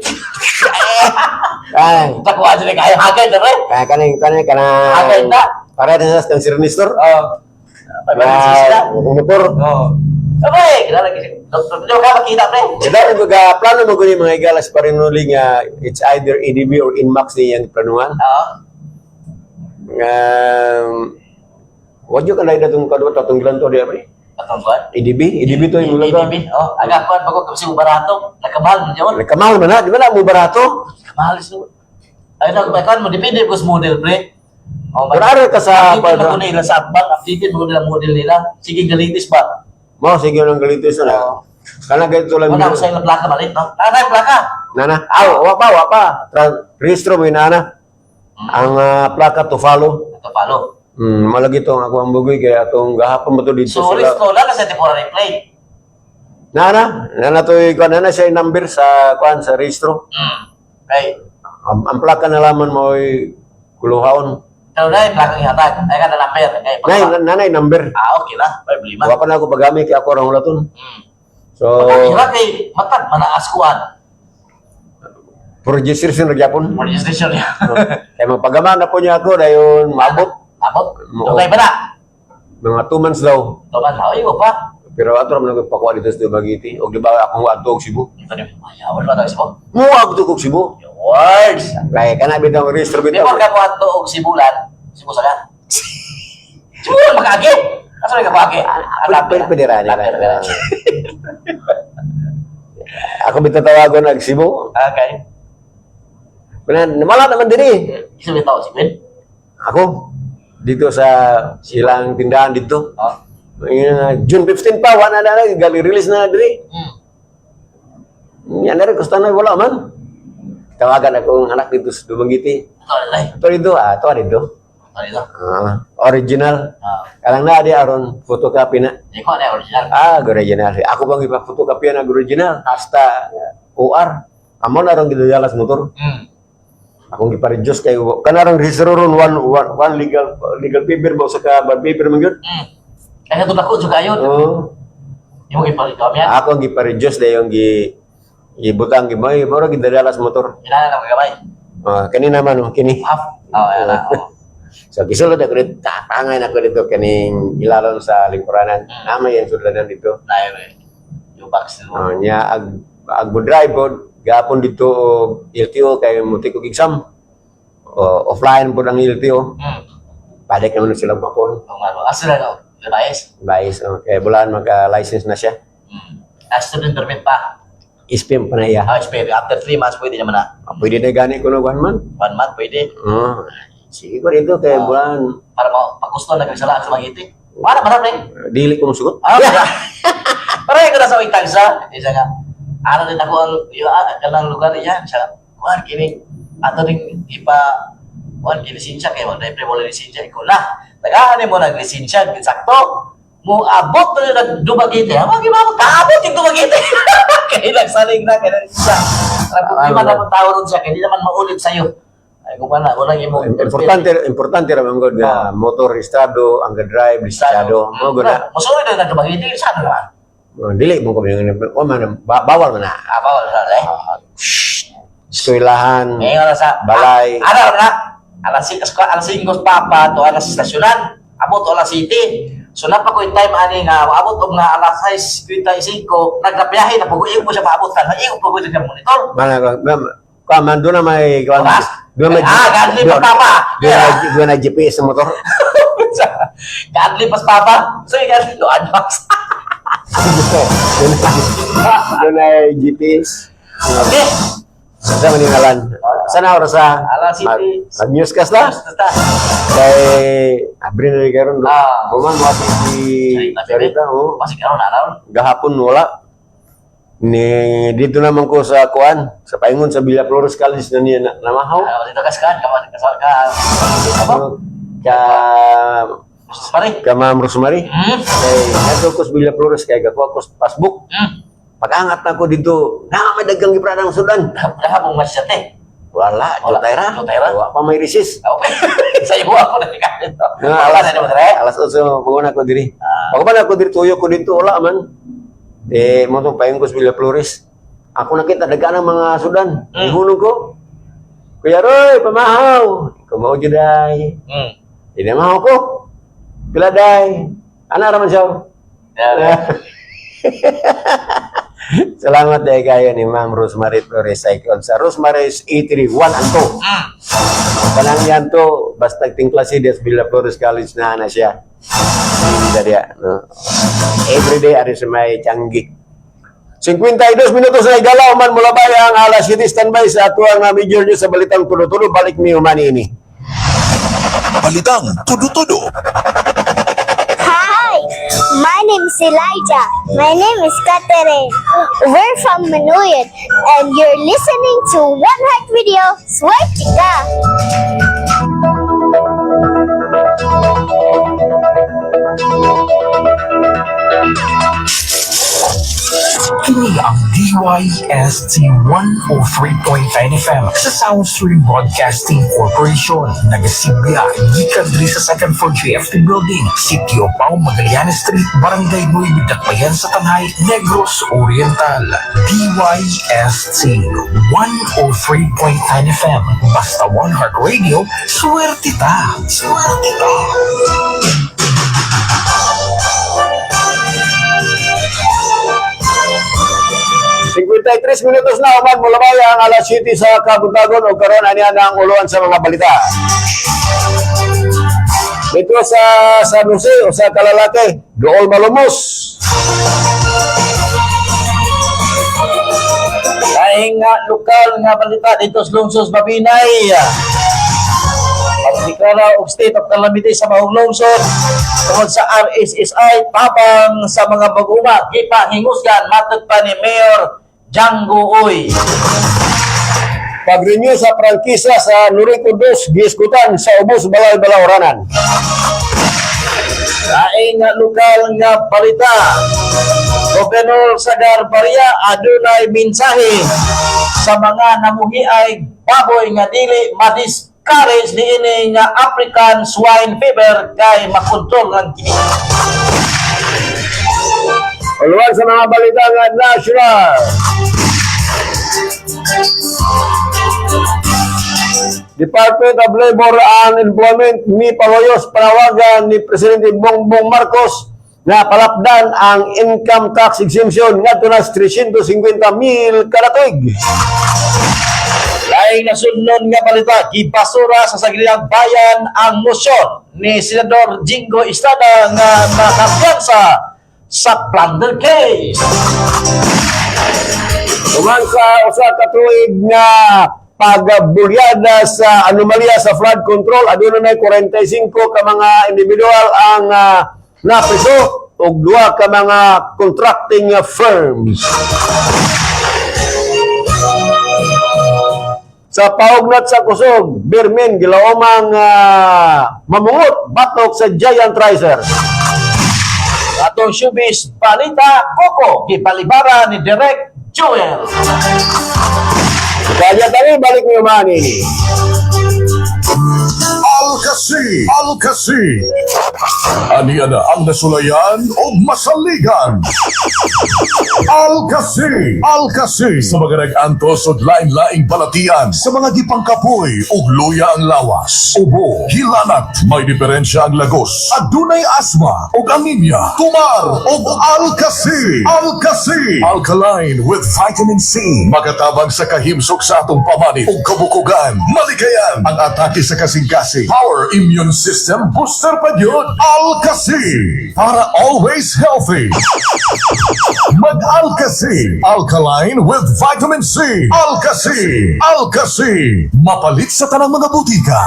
S1: Ay,
S6: Takuha dyan kayo hagay na pre.
S1: kaya kaning kaning kana.
S6: Hagay na.
S1: Para na sa Sir Nestor.
S6: Oh. Pag sisi na.
S1: Motor.
S6: Oo. Pre, kilala kasi. Doktor, ka makita, pre.
S1: Kada ko ga plano mo guni mga igalas pa rin uli nga it's either ADB or Inmax ni yang planuhan.
S6: Oo.
S1: Nga wadyo ka na datong kadwa tatong gilanto di pre.
S6: Atong kuan.
S1: ADB, ADB to yung mulaga.
S6: ADB. Oh, aga kuan bago kasi mo barato. Nakamahal mo diyon.
S1: Kamahal man na, di ba na mo barato?
S6: Kamahal siya. Ay na kuan mo depende ko sa model, pre. Oh,
S1: Pero ara ka sa
S6: updated mo nila sa atbang, updated mo nila model nila. Sige, galitis ba?
S1: Mo sige lang galitis na. Kana ganito lang.
S6: Wala ko sa ilang plaka malit, no? Tara yung plaka.
S1: Nana, aw, wa pa, wa pa. Rehistro mo yun, nana. Ang plaka to follow.
S6: Ito palo.
S1: Malagi to ang ako ang bugoy kaya atong gahapon mo to dito
S6: So,
S1: sila.
S6: restro na kasi temporary plate.
S1: Nana, nana to kuan nana siya yung number sa kuan sa rehistro.
S6: Kay,
S1: Ang plaka na laman mo ay kuluhaon.
S6: pero na yung plaka ihatag. Ay ka na number. Kay,
S1: Nay, nanay number.
S6: Ah, okay na. May problema.
S1: Wa pa na ako paggamit kay ako ra ulaton. So,
S6: Kira kay matag manaas kuan.
S1: for registration ra gyapon.
S6: Registration niya.
S1: Kay magpagama na po niya ako dayon maabot
S6: Abot.
S1: Oo.
S6: Okay ba na?
S1: mga 2 months daw.
S6: Tuman na oy pa.
S1: Pero ato ra man ako pakuha dito sa Dumaguete. Og di ba akong adto og Cebu?
S6: Ito ni ayaw wala tayo sa
S1: Mo adto og Cebu.
S6: Words.
S1: Kay kana bitaw ang rehistro bitaw.
S6: Before ka mo adto og Sibulan, Cebu sa ka. Sibulan makaagi. Asa ka kaagi?
S1: Pwede pwede ra ni. Ako bitaw tawagon og Cebu.
S6: Okay.
S1: Pero wala naman diri.
S6: Isa bitaw si Queen.
S1: Ako dito sa ilang tindahan dito.
S6: Oh.
S1: Yung, June 15 pa wala na na gali release na diri. Yan na rin, gusto na wala man. Tawagan ako ang anak dito sa Dumaguete.
S6: Ito na lang.
S1: Ito dito, ito dito.
S6: Ito dito.
S1: Original.
S6: Ah,
S1: Kalang na di aron photocopy na.
S6: di ko na original.
S1: Ah, original. Ako bang ipa-photocopy na original hasta OR. Amo na ron gidadalas motor. Akong gipa-reduce kay kanarang register ron one, one, one legal legal paper ba sa ka bad paper man gyud.
S6: Kaya ito dako juga yun.
S1: Oo.
S6: Yung ipalikam yan.
S1: Ako ang gipa-reduce dayon gi gibutang gi may mura gidadalas motor.
S6: Kinala na magamay.
S1: Ah, kani naman oh, kini.
S6: Half. Oh, yan na. Oh.
S1: So gisulod ako dito, tapangan ako dito kaning ilalon sa lingkuranan. Nama yung sudlanan dito.
S6: Na yun eh. Yung box nila.
S1: Oh, nya ag ag mo drive pod gapon dito og LTO kay mutik og exam. O, offline pod ang LTO. Balik naman sila mapon.
S6: Ang ano. Asa na no? Levi's.
S1: Bayis, oh, kay bulan magka license na siya.
S6: Student permit pa.
S1: SPM pa na iya.
S6: Ah, SPM. After 3 months, pwede naman na.
S1: Pwede na gani ko na man.
S6: 1 month, pwede.
S1: Oh, sige ko dito kay bulan
S6: Para mapagusto na kagsalaan sa mga iti. Para, para, pre.
S1: dili ko musugot.
S6: Ah, para. Pareho ko na sa tagsa. Isa nga, ano din ako ang yung kanang lugar iyan siya. Kuan kini ato ning ipa kuan kini lisensya kay mo dahil mo lisensya ikaw na. Tagahan mo nag lisensya sakto. Mo abot na nag Dumaguete. Amo gi mo kaabot yung Dumaguete. Kay nagsalig na kay siya. Ang problema
S1: Ano?
S6: na mo tao ron siya kay di naman maulit sa iyo. Ay kung na walang imo.
S1: Importante importante ra man gud nga motor rehistrado, ang ga-drive lisensyado. Mo gud na.
S6: Mosulod na Dumaguete sa ano naman.
S1: Oh, dili mo ko o man bawal man na.
S6: Ah, bawal na eh.
S1: Eskwelahan.
S6: Ngayon na sa
S1: Balay.
S6: Ah, ano na? Alas 5 alas 5 papa to alas estasyonan. Abot alas 7. So napa ko yung time ani nga abot og nga alas 6:55 naglabiyahe na pag mo siya paabot ka. Igo pa ko sa monitor.
S1: Mana ka man doon na may kuan.
S6: Oras?
S1: Doon may
S6: Ah, gadli pa, papa.
S1: Doon na GPS sa motor.
S6: Kadli pas papa. So ikan do advance.
S1: Doon na GPS.
S6: Okay.
S1: Sa maningalan. Sana oras sa
S6: Alas 7.
S1: Mag newscast la.
S6: Basta.
S1: Kay abri na rin karon.
S6: Ah.
S1: Kuman mo si Sarita oh.
S6: Masih karon na naon.
S1: Gahapon wala. Ni dito naman ko sa kuan, sa paingon sa Villaflores College na niya na, namahaw.
S6: Ah, dito ka skan ka ka ka. Apa?
S1: Ka
S6: Pare.
S1: ka Ma'am Rosemary. Kay nato ko sa Villaflores kay gakuha ko sa passbook. Pag-angat na ko dito, na may dagang gipradang sudan.
S6: Dahapon masyate.
S1: Wala,
S6: Wala.
S1: jutayra.
S6: Jutayra?
S1: Wala pa may resist.
S6: Okay. Sa iyo ako na ikaw.
S1: Nga,
S6: Wala
S1: alas,
S6: na naman re.
S1: alas 8, paguna ko diri. Paguna ko diri, tuyo ko dito, wala man. Eh, mo tong payong ko sa Villaflores. Ako nakita, daga ng mga sudan. Ihunong ko. Kuya Roy, pamahaw. Kumaw juday. Inamahaw ko. Pila day. Ana raman siya.
S6: Yeah.
S1: Salamat dahil kayo ni Ma'am Rosemary Flores Cycle sa Rosemary's Eatery 1 and 2. Kanang yan to, basta tingklase des Villaflores College na na siya. Hindi dia, no? Everyday ari sa may Changi. 52 minutos na igalaw man mula ba ang alas 7 standby sa atuang nga major news sa Balitang Tulo-Tulo balik mi humani ini.
S2: Balitang Tudo-Tudo.
S8: Hi, my name is Elijah. My name is Catherine. We're from Manuyan, and you're listening to One Heart Radio. Swerte ka!
S9: Kini ang DYST 103.9 FM sa Soundstream Broadcasting Corporation. Nagasigla gikan diri sa second floor JFT Building, Sitio Pao, Magallanes Street, Barangay Nueva Dakbayan sa Tanay, Negros Oriental. DYST 103.9 FM. Basta One Heart Radio, swerte ta! Swerte ta!
S1: 53 minutos na human mula ba ang alas 7 sa Kabuntagon o karon ani ang uluan sa mga balita. Dito sa San Jose o sa Kalalake, dool malumos.
S6: Laing nga lokal nga balita dito sa Lungsod sa Mabinay. Pagdeklara og state of calamity sa maong lungsod tungod sa RSSI tabang sa mga mag-uma gipahingusgan matod pa ni Mayor Django Uy.
S1: Pag-renew sa prangkisa sa Nurico 2, giiskutan sa Ubos Balay Balaoranan.
S6: Laing nga lokal nga balita. Gobernador Sagar Baria adunay mensahe sa mga namuhiay baboy nga dili madiscourage niini nga African swine fever kay makontrol lang kini.
S1: Uluan sa mga balita nga national. Department of Labor and Employment ni Paloyos panawagan ni Presidente Bongbong Marcos na palapdan ang income tax exemption ngadto na 350 mil kada tuig.
S6: Laing nasunod nga balita, gibasura sa Sangguniang Bayan ang mosyon ni Senador Jingo Estrada nga nakapiyansa sa plunder case.
S1: Human sa usa ka tuig nga pagbulyada sa anomalya sa flood control aduna nay 45 ka mga individual ang napriso. og duha ka mga contracting firms. Sa paugnat sa kusog, Birmin gilaomang mamungot batok sa Giant Riser.
S6: Atong showbiz balita Coco gipalibara ni Direk Joel.
S1: Kaya kami balik mo mani.
S2: Alkasi, Alkasi. Aniya na ang nasulayan o masaligan. Alkasi, Alkasi. Sa mga nag-antos o lain-laing balatian, sa mga gipangkapoy ug luya ang lawas, ubo, hilanat, may diferensya ang lagos, adunay asma ug anemia, tumar og Alkasi, Alkasi. Alkaline with vitamin C. Makatabang sa kahimsok sa atong pamanit ug kabukugan, malikayan ang atake sa kasing-kasing. Power immune system booster pa yun. Alkasi, para always healthy. Mag-Alkasi. Alkaline with vitamin C. Alkasi. Alkasi. Mapalit sa tanang mga butika.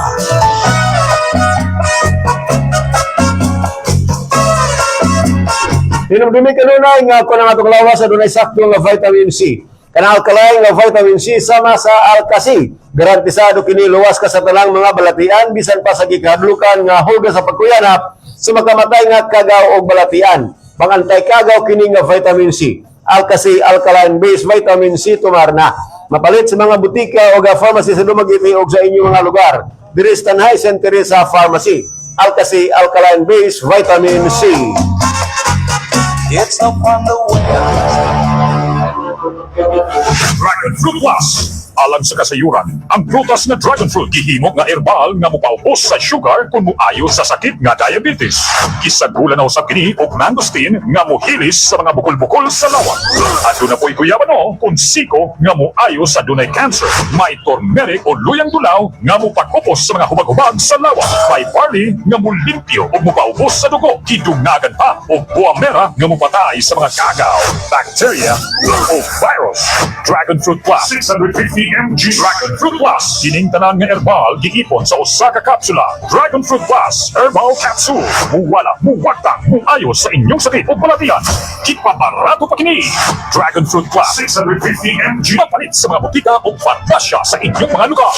S1: Hinumdumi kanunay nga kung ang atong lawas adunay sakto nga vitamin C. Kanang alkaline nga vitamin C sama sa Alkasi. Garantisado kini luwas ka sa tanang mga balatian bisan pa sa gikahadlukan nga hulga sa pagkuyanap sa makamatay nga kagaw og balatian. Pangantay kagaw kini nga vitamin C. Alkasi alkaline based vitamin C tumarna. Mapalit sa mga butika o ga pharmacy sa Dumaguete o sa inyong mga lugar. Diri sa Tanay St. Teresa Pharmacy. Alkasi alkaline based vitamin C.
S2: It's up on the way. Dragon Fruit Plus. Alang sa kasayuran, ang prutas nga dragon fruit gihimo nga herbal nga mopaubos sa sugar kung moayo sa sakit nga diabetes. Gisagulan na usab kini og mangosteen nga mohilis sa mga bukol-bukol sa lawak. Aduna po'y guyabano kung siko nga moayo sa dunay cancer. May turmeric o luyang dulaw nga mopakupos sa mga hubag-hubag sa lawak. May barley nga mulimpyo ug mopaubos sa dugo. Gidungagan pa og buamera nga mopatay sa mga kagaw, bacteria o virus. Dragon Fruit Plus 650 mg. Dragon Fruit Plus, kining tanan nga herbal giipon sa usa ka kapsula. Dragon Fruit Plus Herbal Capsule. Muwala, muwagtang, muayo sa inyong sakit o balatian. Gipabarato pa kini. Dragon Fruit Plus 650 mg. Mapalit sa mga butika o farmasya sa inyong mga lugar.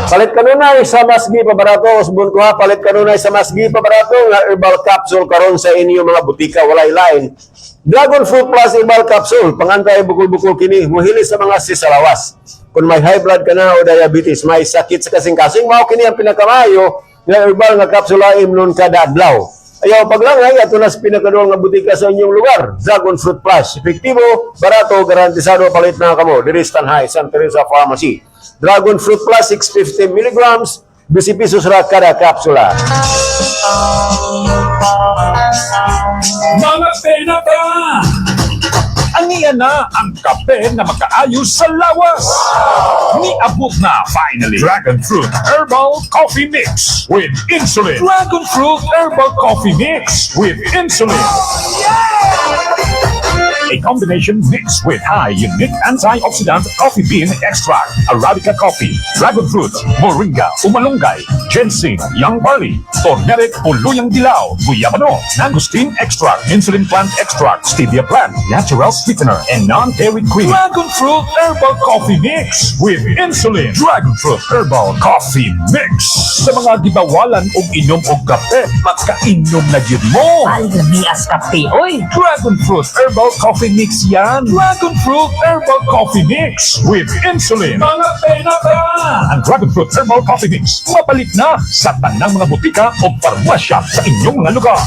S1: Palit kanunay sa Masgi Pabarato, usbon ko ha, palit kanunay sa Masgi Pabarato nga herbal capsule karon sa inyong mga butika, walay lain. Dragon Fruit Plus Herbal Capsule, pangantay bukol-bukol kini, muhili sa mga sisalawas. Kung may high blood ka na o diabetes, may sakit sa kasing-kasing, mao kini ang pinakamayo nga herbal nga kapsula imnon kada adlaw. Ayaw paglangay, ato na sa pinakaduol nga butika sa inyong lugar. Dragon Fruit Plus, epektibo, barato, garantisado, palit na kamo. Diri sa Tanhay, San Teresa Pharmacy. Dragon Fruit Plus, 650 milligrams, 20 pesos ra kada kapsula.
S2: Mga penata! Aniya na ang kape na makaayos sa lawas. Niabot na finally Dragon Fruit Herbal Coffee Mix with insulin. Dragon Fruit Herbal Coffee Mix with insulin. A combination mix with high unique antioxidant coffee bean extract, Arabica coffee, dragon fruit, moringa, umalunggay, ginseng, young barley, turmeric, puluyang dilaw, guyabano, mangosteen extract, insulin plant extract, stevia plant, natural sweetener, and non-dairy cream. Dragon fruit herbal coffee mix with insulin. Dragon fruit herbal coffee mix. Sa mga gibawalan og inom og kape, makainom na gyud mo.
S3: Alamias kape, oy!
S2: Dragon Fruit Herbal Coffee Mix yan. Dragon Fruit Herbal Coffee Mix with insulin. Mga penata! Ang Dragon Fruit Herbal Coffee Mix mapalit na sa tanang mga butika o parmasya sa inyong mga lugar.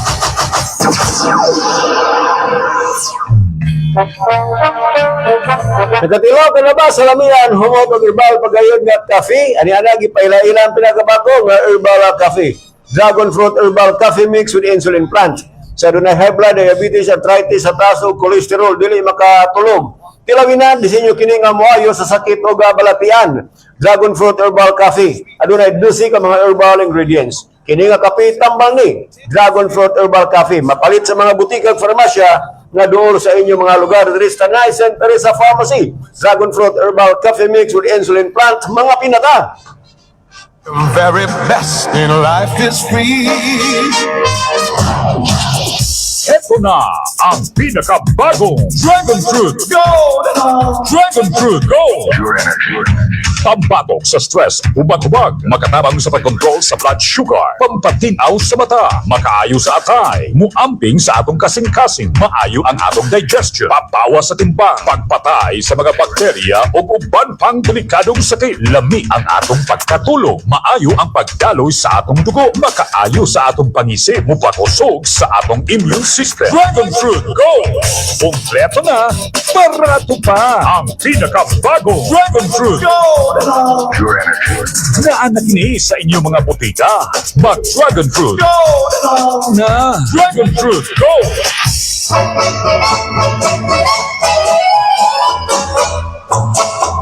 S1: Nakatilaw ka na ba sa lamian humot og herbal pagayon nga kafe? Ani ana gipaila-ila ang pinakabago nga herbal cafe. Dragon Fruit Herbal Coffee Mix with insulin plant. Sa dunay high blood, diabetes, arthritis, atas ug cholesterol dili makatulog. Tilawin na disenyo kini nga moayo sa sakit o balatian. Dragon Fruit Herbal Coffee. Adunay 12 ka mga herbal ingredients. Kini nga kape tambal ni Dragon Fruit Herbal Coffee. Mapalit sa mga butika ug farmasya nga duol sa inyong mga lugar diri sa Tanay St. Teresa Pharmacy. Dragon Fruit Herbal Coffee Mix with Insulin Plant, mga pinata.
S2: The very best in life is free. Ito na ang pinakabagong Dragon Fruit Gold! Dragon Fruit Gold! Pambatok sa stress, hubag-hubag, makatabang sa pagkontrol sa blood sugar, pampatinaw sa mata, makaayo sa atay, muamping sa atong kasing-kasing, maayo ang atong digestion, pabawas sa timbang, pagpatay sa mga bakterya o uban pang delikadong sakit, lami ang atong pagkatulog, maayo ang pagdaloy sa atong dugo, makaayo sa atong pangisip, mupakusog sa atong immune system. Dragon Fruit Gold! Kompleto na, barato pa! Ang pinakabagong Dragon Fruit Gold! Naa na kini sa inyong mga botika. Mag Dragon Fruit na. Dragon Fruit Gold!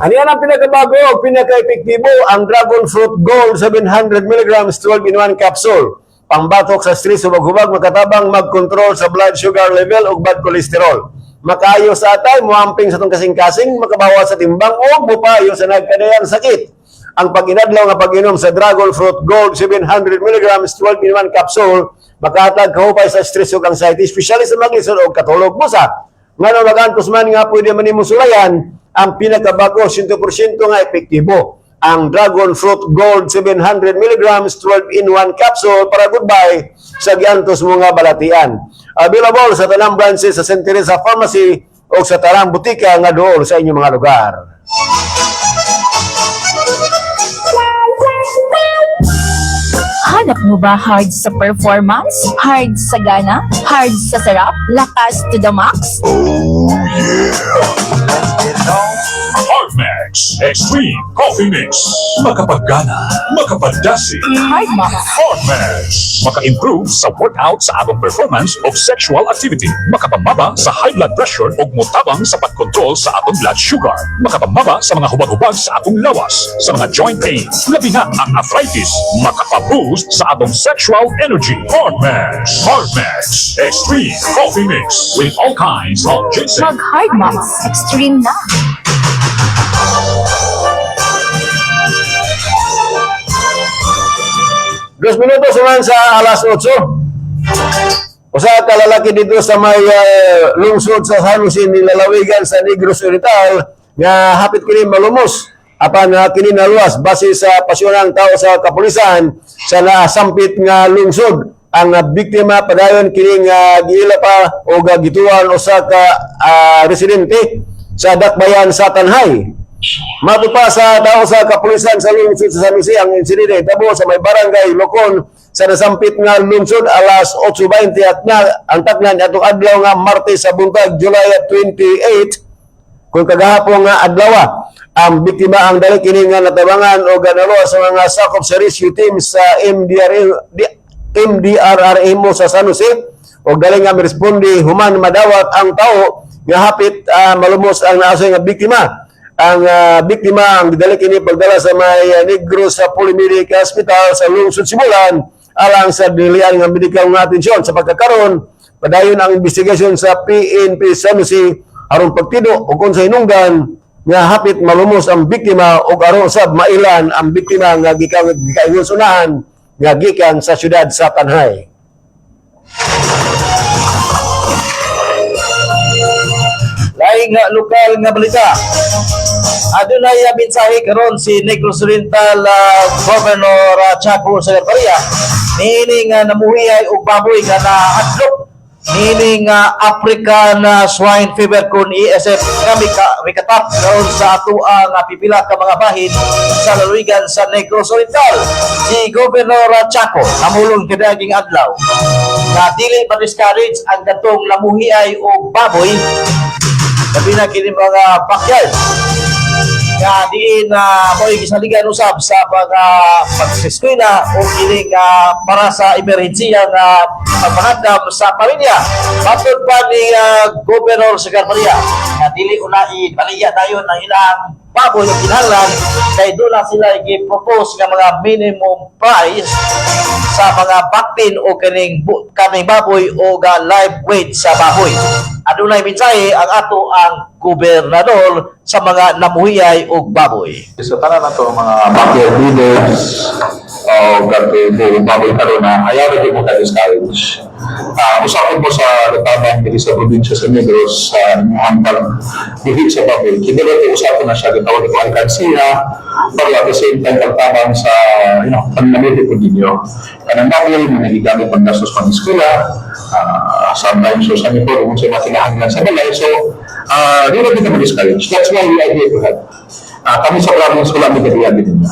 S1: Ano yan ang pinakabago, pinaka-epektibo, ang Dragon Fruit Gold 700 mg 12 in 1 capsule. Pangbatok sa stress, hubag-hubag, makatabang mag-control sa blood sugar level ug bad cholesterol. Makaayo sa atay, muamping sa atong kasing-kasing, makabawas sa timbang o mupayo sa nagkadayang sakit. Ang pag-inadlaw nga pag-inom sa Dragon Fruit Gold 700 mg 12 in 1 capsule, makahatag kahupay sa stress ug anxiety, especially sa maglisod og katulog busa. Ngano magantos man nga pwede man nimo sulayan, ang pinakabago 100% nga epektibo. Ang Dragon Fruit Gold 700 mg 12 in 1 capsule para goodbye sa giantos mo nga balatian. Available sa tanang branches sa St. Teresa Pharmacy o sa tanang butika nga dool sa inyong mga lugar.
S10: Hanap mo ba hard sa performance? Hard sa gana? Hard sa sarap? Lakas to the max?
S2: Hardmax Extreme Coffee Mix. Makapaggana, makapadasi.
S10: Hard Max.
S2: Hardmax. Maka-improve sa workout sa atong performance of sexual activity. Makapamaba sa high blood pressure ug motabang sa pagkontrol sa atong blood sugar. Makapamaba sa mga hubag-hubag sa atong lawas, sa mga joint pain. Labi na ang arthritis. Makapaboost sa atong sexual energy. Hardmax. Hardmax Extreme Coffee Mix with all kinds of ginseng.
S10: Mag Hard Max. Extreme na.
S1: 2 minutos naman sa alas 8. Usa ka lalaki dito sa may lungsod sa San Jose, nilalawigan sa Negros Oriental nga hapit kini malumos apan kini naluwas base sa pasyonang tao sa kapulisan sa nasampit nga lungsod. Ang biktima padayon kini nga giila pa o gituan usa ka residente sa Dakbayan sa Tanhay. Mato pa sa tao sa kapulisan sa lungsod sa San Jose, ang insidente tabo sa may barangay Locon sa nasampit nga lungsod alas 8:20 at nga ang taknan atong adlaw nga Martes sa buntag, July 28, kung kagahapon nga adlaw. Ang biktima ang dali kini nga natabangan o ganalo sa mga sakop sa rescue team sa MDRL MDRRMO sa San Jose o dali nga miresponde human madawat ang tao nga hapit malumos ang naasoy nga biktima. Ang biktima ang gidali kini pagdala sa may Negros sa Polymedic Hospital sa lungsod Sibulan alang sa dilian nga medical nga atensyon. Sa pagkakaron, padayon ang investigasyon sa PNP San Jose aron pagtido o kung sa hinungdan nga hapit malumos ang biktima o aron sab mailan ang biktima nga gikan gikaingon sunahan nga gikan sa syudad sa Tanhay.
S6: Laing nga lokal nga balita. Adunay mensahe karon si Negros Oriental Governor Chaco Sagarbarria niini nga namuhiay og baboy nga naadlok niini nga African Swine Fever kun ASF nga mikatap karon sa atoang pipila ka mga bahin sa lalawigan sa Negros Oriental. Si Governor Chaco namulong kaniaging adlaw nga dili ma-discourage ang katong namuhiay og baboy, labi na kini mga backyard nga diin na mo'y gisaligan usab sa mga pag-eskwela o kini nga para sa emerhensiya nga pagpangandam sa pamilya. Matod pa ni Governor Sagarbarria nga dili unai baligya dayon ang ilang baboy o kinahanglan kay doon na sila gi-propose nga mga minimum price sa mga baktin o kaning baboy o ga live weight sa baboy. Adunay mensahe ang ato ang gobernador sa mga namuhiyay og baboy.
S11: Sa tanan na to mga backyard breeders o gato baboy karon na ayaw na mo ka-discourage. Usapin mo sa Latabang diri sa probinsya sa Negros sa inyong pagbuhi sa baboy. Kini ba usapin na siya gitawag ito alkansiya, pero at the same time pagtabang sa panlamiti po ninyo. Kanang baboy mo nagigamit pang gastos pang eskwela, sometimes so sa po kung sa makinahanglan sa balay. So, di na kita ma-discourage. That's why we are here to help. Kami sa province, wala may kadiya din ninyo.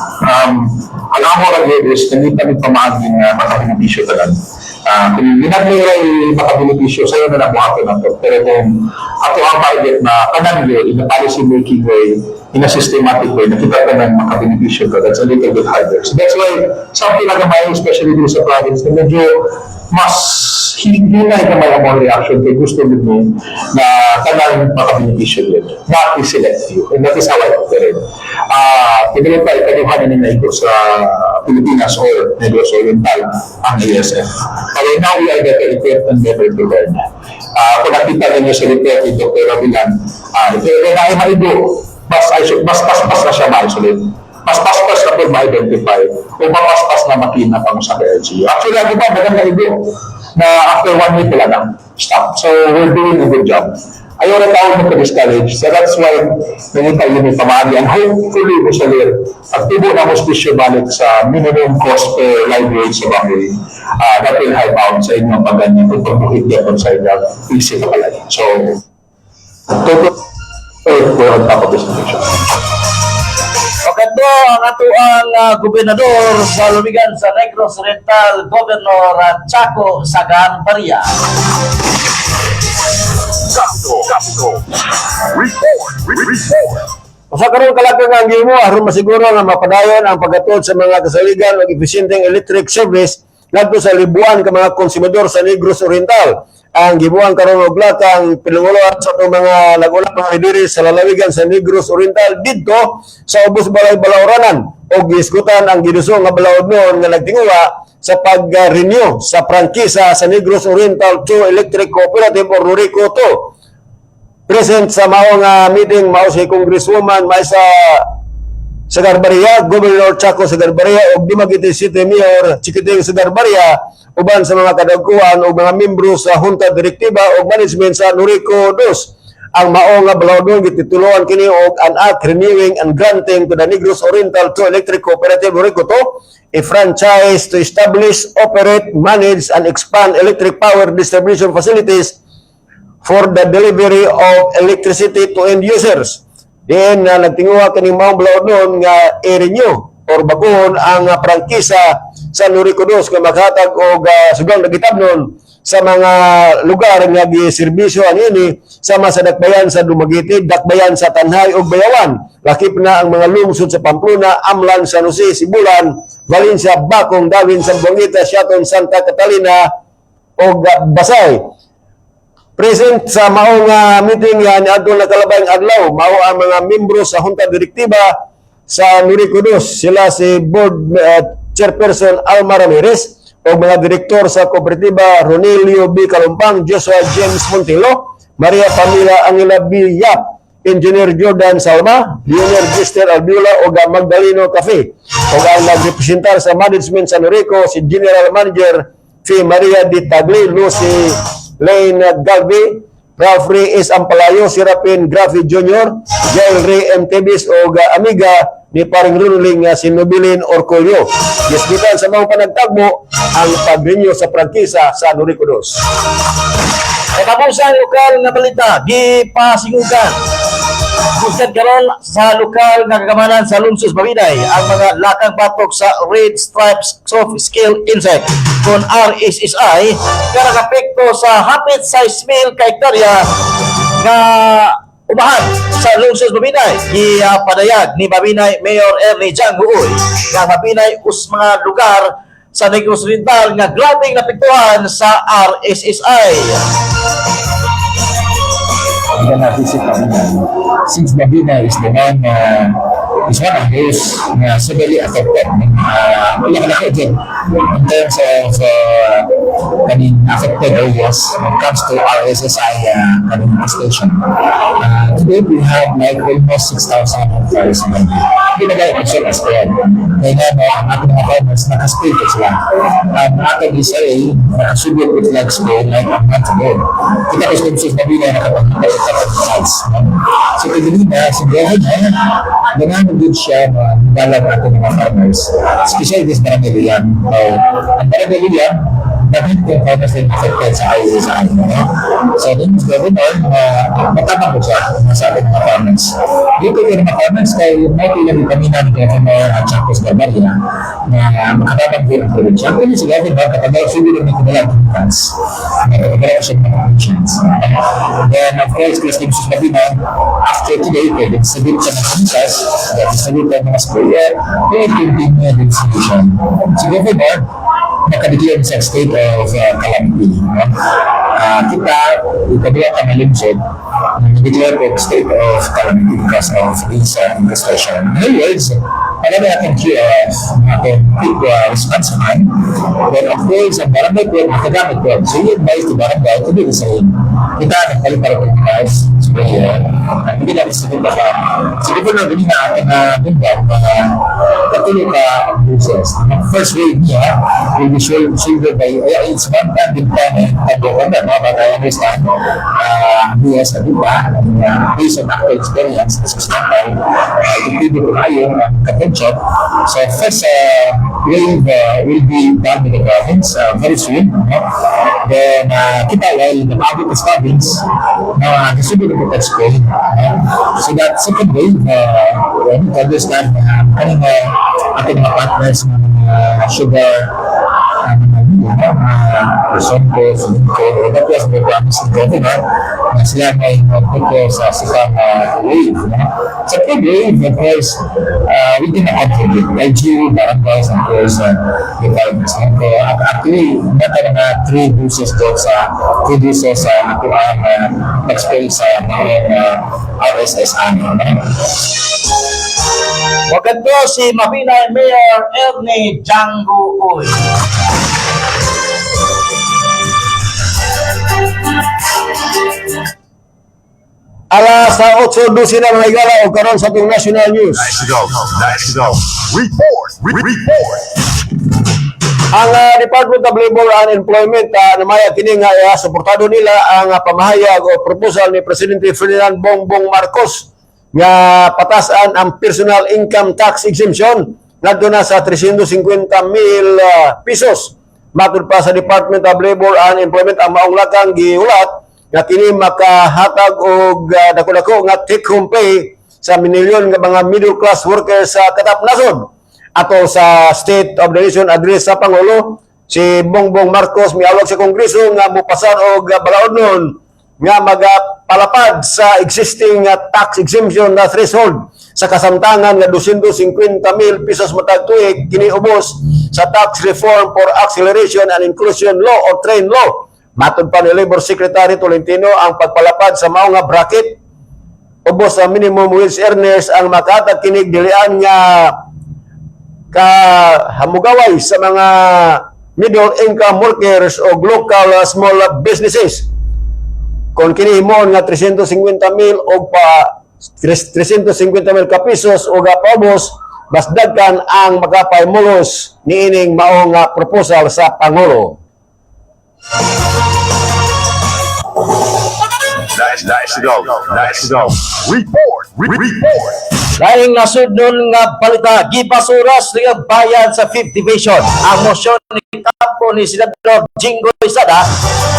S11: Ang amo ra gyud is nangita mi pamaagi nga makabenepisyo tanan. Kung ginagmira makabenepisyo sayo na nabuhaton nato. Pero kung ato ang target na tanan gyud in a policy making way, in a systematic way, nakita tanan makabenepisyo ka, that's a little bit harder. So that's why something na gamay, especially dito sa province, na medyo mas hindi na gamay ang mga reaction kay gusto din mo na tanan makabenepisyo din. Not a select few. And that is how I operate. Pinili pa ikaduha na naigo sa Pilipinas or Negros Oriental ang ASF. Pero now we are better equipped and better prepared. Kung nakita ninyo sa report ni Dr. Rabilan, ito na ay maigo, mas, mas paspas na siya ma-isolate. Mas paspas na po ma-identify o mapaspas na makina pang sa LGU. Actually, ang iba, maganda igo na after one week wala na. Stop. So, we're doing a good job. Ayaw na tawag mo ka-discourage. So that's why nangita yun yung pamaagi. And hopefully, Musalir, pagtubo na mo special balik sa minimum cost per live weight sa baboy, that will help out sa inyong pagganyan kung pagbuhit yapon sa inyong easy ka. So, total, we're on top of this situation.
S6: Pakadto ang atoang gobernador sa lumigan sa Negros Oriental, Governor Chaco Sagarbarria.
S2: Capito, Capito. Report, report.
S1: Usa karon kalakang ang gihimo aron masiguro nga mapadayon ang paghatod sa mga kasaligan og epesyenteng electric service ngadto sa libuan ka mga konsumidor sa Negros Oriental. Ang gibuang karon og lakang pinangulohan sa atong mga nag-ulap mga diri sa lalawigan sa Negros Oriental didto sa Ubos Balay Balaoranan og gihisgutan ang giduso nga balaod noon nga nagtinguha sa pag-renew sa prangkisa sa Negros Oriental 2 Electric Cooperative or NORECO 2. Present sa mao nga meeting mao si Congresswoman Maisa Sagarbarria, Governor Chaco Sagarbarria ug Dumaguete City Mayor Chiquiting Sagarbarria uban sa mga kadagkuan ug mga membro sa Junta Direktiba ug Management sa Noreco 2. Ang mao nga balaodnon gitituluan kini og an act renewing and granting to the Negros Oriental 2 Electric Cooperative, Noreco 2, a franchise to establish, operate, manage and expand electric power distribution facilities for the delivery of electricity to end users. Diin na nagtinguha kining maong balaod nga i-renew or baguhon ang prangkisa sa Noreco 2 nga maghatag og sugang nagitabnon sa mga lugar nga giserbisyo ani sama sa dakbayan sa Dumaguete, dakbayan sa Tanjay ug Bayawan. Lakip na ang mga lungsod sa Pamplona, Amlan, San Jose, Sibulan, Valencia, Bacong, Dauin, Zamboanguita, Siaton, Santa Catalina ug Basay. Present sa maong meeting yan adto nakalabay adlaw mao ang mga membro sa Junta Direktiba sa Noreco 2. Sila si Board Chairperson Alma Ramirez o mga direktor sa kooperatiba Ronelio B. Kalumpang, Joshua James Montilo, Maria Pamela Angela B. Yap, Engineer Jordan Salma, Leonel Gister Albiola o Magdaleno Cafe. O ang nagrepresentar sa management sa Noreco si General Manager Fi Maria Di Tagle, Lucy Lane Galvi, Ralph Ray S. Ampalayo, Serapin Grafi Jr., Jael Ray M. Tebis o amiga ni paring Ruling nga si Nobilin Orcolio. Gisgitan sa mga panagtagbo ang pag-renew sa prangkisa sa Noreco 2.
S6: Katapusan lokal nga balita, gipasingugan. Gusad karon sa lokal nga kagamanan sa Lungsod Mabinay ang mga lakang batok sa Red Striped Soft Scale Insect kon RSSI nga nakapekto sa hapit 6,000 ka hektarya nga umahan sa Lungsod Mabinay. Gipadayag ni Mabinay Mayor Ernie Jang Uy nga Mabinay us mga lugar sa Negros Oriental nga grabeng napektuhan sa RSSI.
S11: Hindi na visit kami na. Since Mabinay is the main is one of those nga severely affected. Wala ka dyan in terms of kaning affected areas when it comes to RSSI kaning infestation. Today we have like almost 6,000 hectares in Gambia. Hindi na gaya kung as spread. Kaya nga no, ang ating mga farmers nakaspray ko sila. Ang atong SRA, nakasugod with flag spray like a month ago. Kita ko sa Mabinay nakapagkita sa tags. No? So kagaling na, si Governor, ganang good siya na balag ating mga farmers. Especially this Barangay Luyang. So, ang Barangay Luyang, daghan kong farmers din affected sa ISSI. No? So, din Governor, na matabang ko siya sa ating mga farmers. Dito yung mga farmers kay may ilang vitamina ni Governor at Chacos Barbaria na makatabang din ang probinsya. Pero si Governor, kapag siguro may kadalang chemicals, may kapag siya ng mga nutrients. Then, of course, Chris Limsus Mabina, after today, pwede distribute siya ng chemicals, then distribute ng mga sprayer, then continue the distribution. Si Governor, nakadeclare sa state of calamity. No? Kita, ikabila ka na lungsod, nag-declare po state of calamity because of this infestation. In other words, alam natin QRF, ating quick response plan. Then of course, ang barangay po, nakagamit po. So we advise the barangay to do the same. Kita, nagpalit para po yung sprayer. Hindi natin sa ka. So Governor, hindi na ating bundok, mga katulo ka doses. Ang first wave niya will be shouldered by, it's one time din pa ng governor, no? But I understand, DS na diba, based on actual experience, as presidente, epektibo ko kayo ang kapension. So first wave will be done with the province very soon. No? Then, kita while nag-abot the province, na distribute the spray. No? So that second wave, we need to understand na kaning ating mga partners, mga sugar, mga mga Luzonco, Solinco, that was the promise ng governor na sila may mag-prepare sa second wave. No? Sa third wave, of course, we can contribute. LGU, barangays, and of course, departments. No? So, actually, nata mga three doses doon sa three doses sa ako ang nag-spray sa mga RSSI. No?
S6: Wakadto si Mabinay Mayor Ernie Django Uy.
S1: Alas sa 8:12 na, mga higala, o karon sa atong national news.
S2: Let's go. Let's go. Report. Report.
S1: Ang Department of Labor and Employment namaya kini nga suportado nila ang pamahayag o proposal ni Presidente Ferdinand Bongbong Marcos nga patasan ang personal income tax exemption ngadto na sa 350 mil pesos. Matud pa sa Department of Labor and Employment, ang maong lakang gihulat nga kini makahatag og dako-dako nga take home pay sa minilyon nga mga middle class workers sa katap nasod. Ato sa State of the Nation Address sa Pangulo, si Bongbong Marcos miawag sa Kongreso nga mopasar og balaod nun nga magapalapad sa existing tax exemption na threshold sa kasamtangan nga 250 mil pesos matag tuig, kini ubos sa Tax Reform for Acceleration and Inclusion Law or TRAIN Law. Matod pa ni Labor Secretary Tolentino, ang pagpalapad sa mao nga bracket ubos sa minimum wage earners ang makatag kinig dilian nga kahamugaway sa mga middle income workers o local small businesses. Kung kini himuon nga 350 mil o pa 350 mil ka pesos o paubos, mas dagkan ang makapaymulos niining maong proposal sa Pangulo.
S2: Let's go. Let's go. Report. Report.
S6: Laing nasudnon nga balita, gibasura sa bayan sa 5th Division ang mosyon ni kampo ni Senador Jinggoy Estrada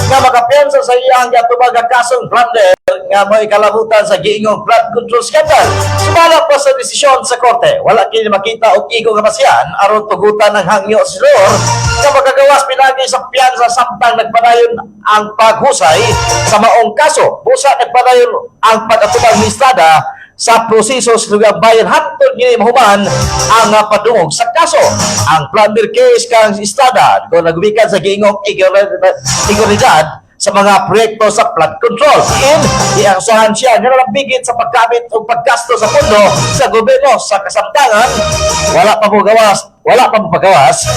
S6: nga makapiyansa sa iyang giatubang nga kasong plunder nga may kalabutan sa giingong flood control scandal. Sumala pa sa desisyon sa korte, wala kini makita og igo nga basihan aron tugutan ang hangyo sa senador nga makagawas pinagi sa piyansa samtang nagpadayon ang paghusay sa maong kaso. Busa nagpadayon ang pag-atubang ni Estrada sa proseso sa lugar bayan hantod ngini mahuman ang padungog sa kaso. Ang plunder case kang Estrada kung nagumikan sa giingong iguridad sa mga proyekto sa flood control. In, iaksuhan siya nga nalambigit sa paggamit o paggasto sa pondo sa gobyerno sa kasamtangan, wala pa mo gawas, wala pa mo pagawas,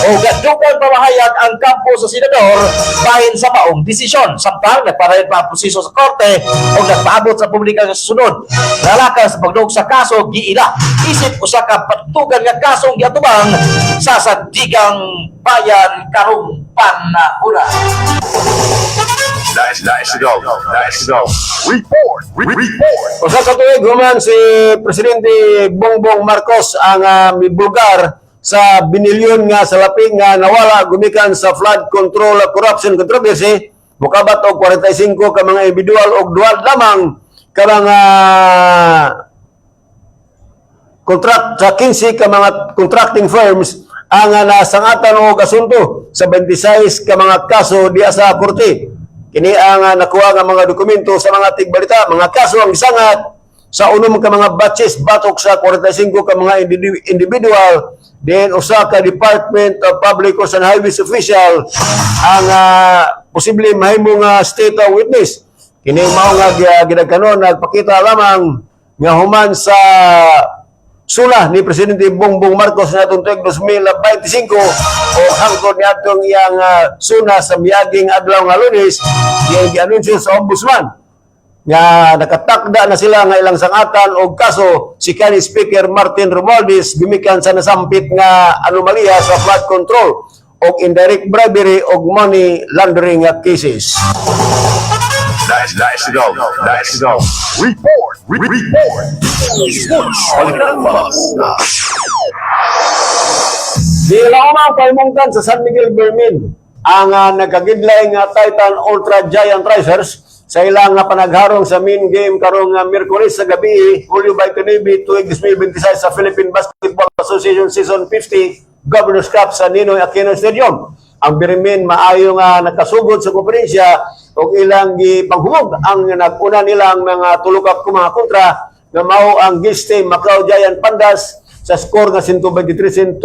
S6: o gadugan pamahayag ang kampo sa senador bahin sa maong desisyon. Samtang nagparayon pa ang proseso sa korte o nagpaabot sa publika sa susunod. Nalakang sa pagdug sa kaso, giila. Isip usa ka patugan nga kasong giatubang sa Sandigang Bayan karong panahona.
S2: Let's, let's go. Let's go. Report. Report.
S1: Usa ka tuig human si Presidente Bongbong Marcos ang mibulgar sa binilyon nga salapi nga nawala gumikan sa flood control corruption controversy, mukabat og 45 ka mga individual og dual lamang ka mga contract sa 15 ka mga contracting firms ang nasangatan og asunto sa 26 ka mga kaso diya sa korte. Kini ang nakuha nga mga dokumento sa mga tigbalita, mga kaso ang gisangat sa unom ka mga batches batok sa 45 ka mga individual, then usa ka Department of Public Works and Highways official ang posible mahimong state of witness. Kini mao nga gidagkanon nagpakita lamang nga human sa sula ni Presidente Bongbong Marcos na atong tuig 2025 o hangtod niadtong iyang suna sa miaging adlaw nga Lunes, iyang gianunsyo sa Ombudsman nga nakatakda na sila nga ilang sangatan og kaso si kanhi Speaker Martin Romualdez gumikan sa nasampit nga anomalya sa flood control og indirect bribery og money laundering nga cases.
S2: Let's, let's go. Let's go. Report. Report. Sports. Balitang Basta.
S1: Di lamang paimungtan sa San Miguel Beermen ang nagkagidlay nga Titan Ultra Giant Risers sa ilang nga panagharong sa main game karong Miyerkules sa gabi, Hulyo 29, tuig 2026 sa Philippine Basketball Association Season 50 Governors Cup sa Ninoy Aquino Stadium. Ang Beermen maayo nga nakasugod sa konferensya ug ilang gipanghumog ang nag-una nilang mga tulo ka mga kontra nga mao ang Giste Macau Giant Pandas sa score nga 123-109,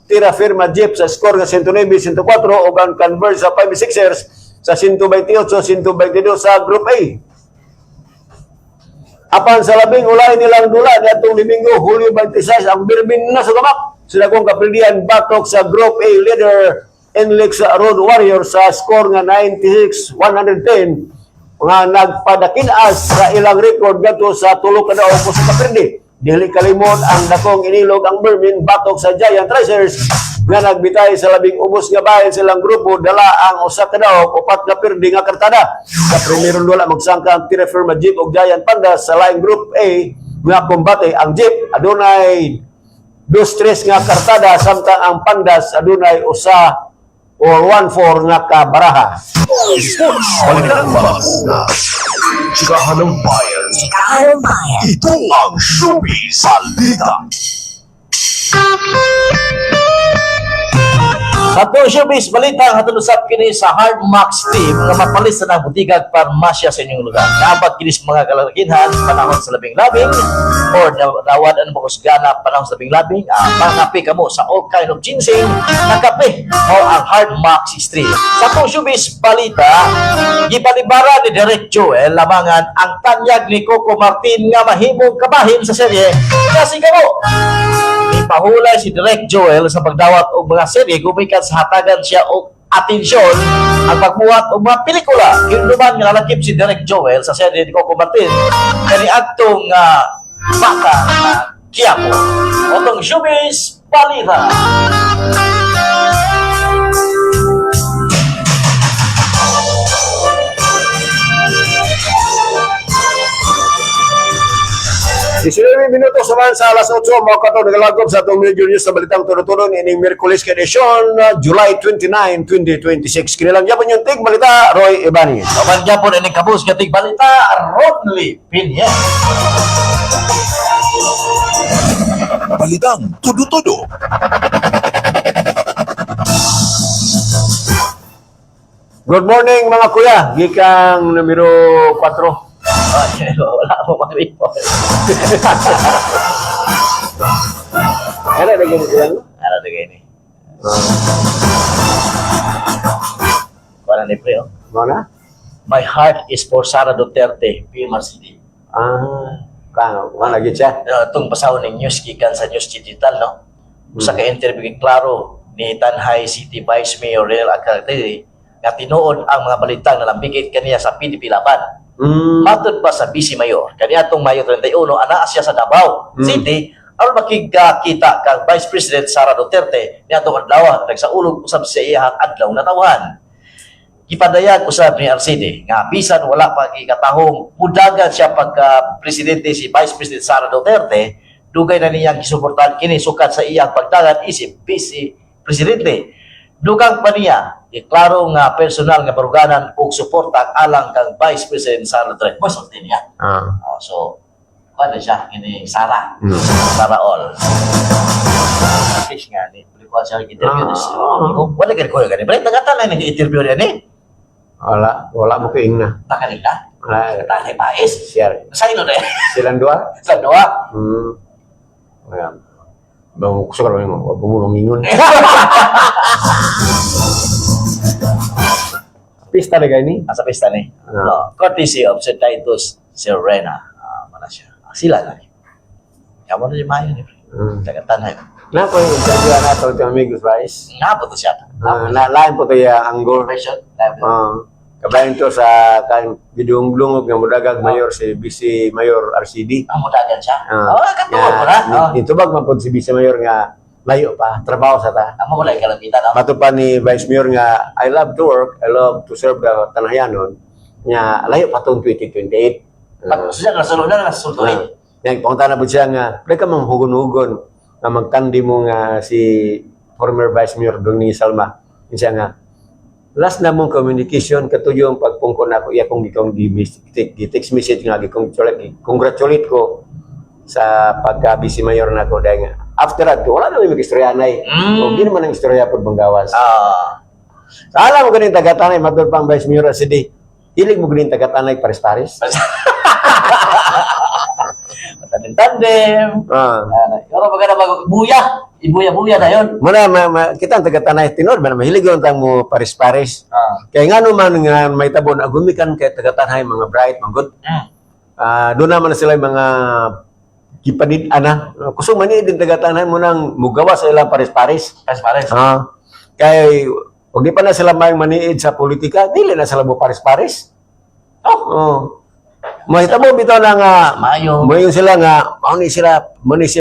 S1: Tira Firma Jeep sa score nga 109-104 ug ang Converge sa 56ers sa 128-122 sa Group A. Apan sa labing ulay nilang dula niadtong Domingo, Hulyo 26, ang Beermen na sa gamak sila kong kapildian batok sa Group A leader NLEX Road Warriors sa score nga 96-110 nga nagpadakilas sa ilang record ngadto sa tulo ka daog sa kapirdi. Dili kalimot ang dakong inilog ang Beermen batok sa Giant Risers nga nagbitay sa labing ubos nga bahin sa ilang grupo dala ang usa ka daog, upat nga pirdi nga kartada. Sa primerong dula magsangka ang Tira Firma Jeep og Giant Panda sa laing Group A nga kombate. Ang Jeep adunay 2-3 nga kartada samtang ang Pandas adunay usa or 1-4 nga kabaraha.
S2: Sports. Balitang Basta. Chikahan ng bayan.
S8: Chikahan ng bayan.
S2: Ito ang Showbiz Balita.
S6: Sa atong showbiz balita, hatod usab kini sa Hard Max team nga mapalit sa nang butigag parmasya sa inyong lugar. Dapat kini sa mga kalalakihan panahon sa labing-labing or nawad ang bakos gana panahon sa labing-labing, pangape kamo sa all kind of ginseng na kape o ang Hard Max Stream. Sa atong showbiz balita, gibalibara ni Direk Joel lamangan ang tanyag ni Coco Martin nga mahimong kabahin sa serye kasi kamo. Ipahulay si Direk Joel sa pagdawat og mga serye gumikan sa hatagan siya og atensyon ang pagbuhat og mga pelikula. Hinumduman nga nalakip si Direk Joel sa serye ni Coco Martin kaniadtong Bata na Quiapo. Otong showbiz balita.
S1: 19 minuto sa man sa alas 8, mga kato nagalagop sa atong major news sa balitang tulo-tulo ining Miyerkules edition, July 29, 2026. Kinilang yapon yung tig balita, Roy Ibanez.
S6: Kapan gyapon ining kabus nga balita, Rodley Pinya.
S2: Balitang tudo-tudo.
S1: Good morning, mga kuya, gikang numero 4.
S6: Ay, wala mo mag-report.
S1: Ano na ganito yan?
S6: Ano na gini? Wala ni pre, oh.
S1: Mao na?
S6: "My heart is for Sara Duterte," PMRCD.
S1: Ah, ka wala gyud siya.
S6: Itong basahon ng news gikan sa News Digital, no? Usa ka interview kay klaro ni Tanjay City Vice Mayor Reynel Arcede nga tinuod ang mga balitang nalambigit kaniya sa PDP Laban. Matod pa sa Vice Mayor, kaniadtong Mayo 31, anaa siya sa Davao City aron makigkita kang Vice President Sara Duterte niadtong adlaw, nagsaulog usab sa iyang adlaw na tawhan. Gipadayag usab ni Arcide nga bisan wala pa gikatahong mudagan siya pagka presidente si Vice President Sara Duterte, dugay na niyang gisuportahan kini sukad sa iyang pagdagan isip Vice Presidente. Dugang pa niya, iklaro nga personal nga baruganan og suporta alang kang Vice President Sara Duterte. Mo sulti niya. Oh, so ano siya kini Sara. Sara all. Fish nga ni kuan siya interview ni. Wala gani ko gani. Balik tagatan lang nag-interview niya ni.
S1: Wala, wala mo kaing na.
S6: Takalig na.
S1: Wala.
S6: Tanay pais.
S1: Share.
S6: Sa ino na.
S1: Silang dua?
S6: Sa dua.
S1: Ayan. Bang gusto ka mo, wag mo mangingon. Pista na gani?
S6: Asa pista ni. No, courtesy of Sir Titus Serena. Ah, mana siya. Ah, sila na ni. Kamo na si Mayo ni. Tagatanay.
S1: Na po yung interview na ito ito amigos Vice.
S6: Nga po to siya.
S1: Ah, na lain po to ya anggol.
S6: Version.
S1: Ah, kabayan to sa kan gidung-dungog nga mudagag mayor si BC Mayor RCD.
S6: Ang mudagan siya.
S1: Ah.
S6: Oh, katuwa ko na. Oh.
S1: Nitubag man po si BC Mayor nga layo pa, trabaho sa ta.
S6: Amo ko lang kalamitan. Oh.
S1: Mato pa ni Vice Mayor nga I love to work, I love to serve the Tanahayanon nga layo pa tong 2028.
S6: Pag siya nasulod na nasulod.
S1: Yang pangunta na po siya nga, pwede ka mang hugon-hugon nga magtandi mo nga si former Vice Mayor Dong ni Salma. Yun siya nga, last na mong communication katuyo ang pagpungko na ako iya kong gikong gi-text message nga gi-congratulate congratulate ko sa pagka vice mayor na ako dahil nga after that wala na may mag-istorya na eh. O di naman ang istorya po banggawas. Sa alam mo ganin tagatanay matod pang vice mayor si D. Hilig mo ganin tagatanay pares-pares.
S6: Tandem-tandem. Pero maganda mag buya. Ibuya-buya na yun.
S1: Muna, kita ang tagatanay tinod, man mahilig yung tang mo pares-pares. Kaya nga naman nga may tabon, agumikan kay tagatanay mga bright, manggod. Ah, doon naman na sila yung mga gipanid ana. Kusog man din tagatanay mo nang mugawa sa ilang pares-pares.
S6: Pares-pares.
S1: Kay og di pa na sila may maniid sa politika, dili na sila mo pares-pares.
S6: Oh.
S1: Oh. Mahitabo bitaw na nga
S6: Mayo.
S1: Mayo sila nga mao ni sila, mao ni sila.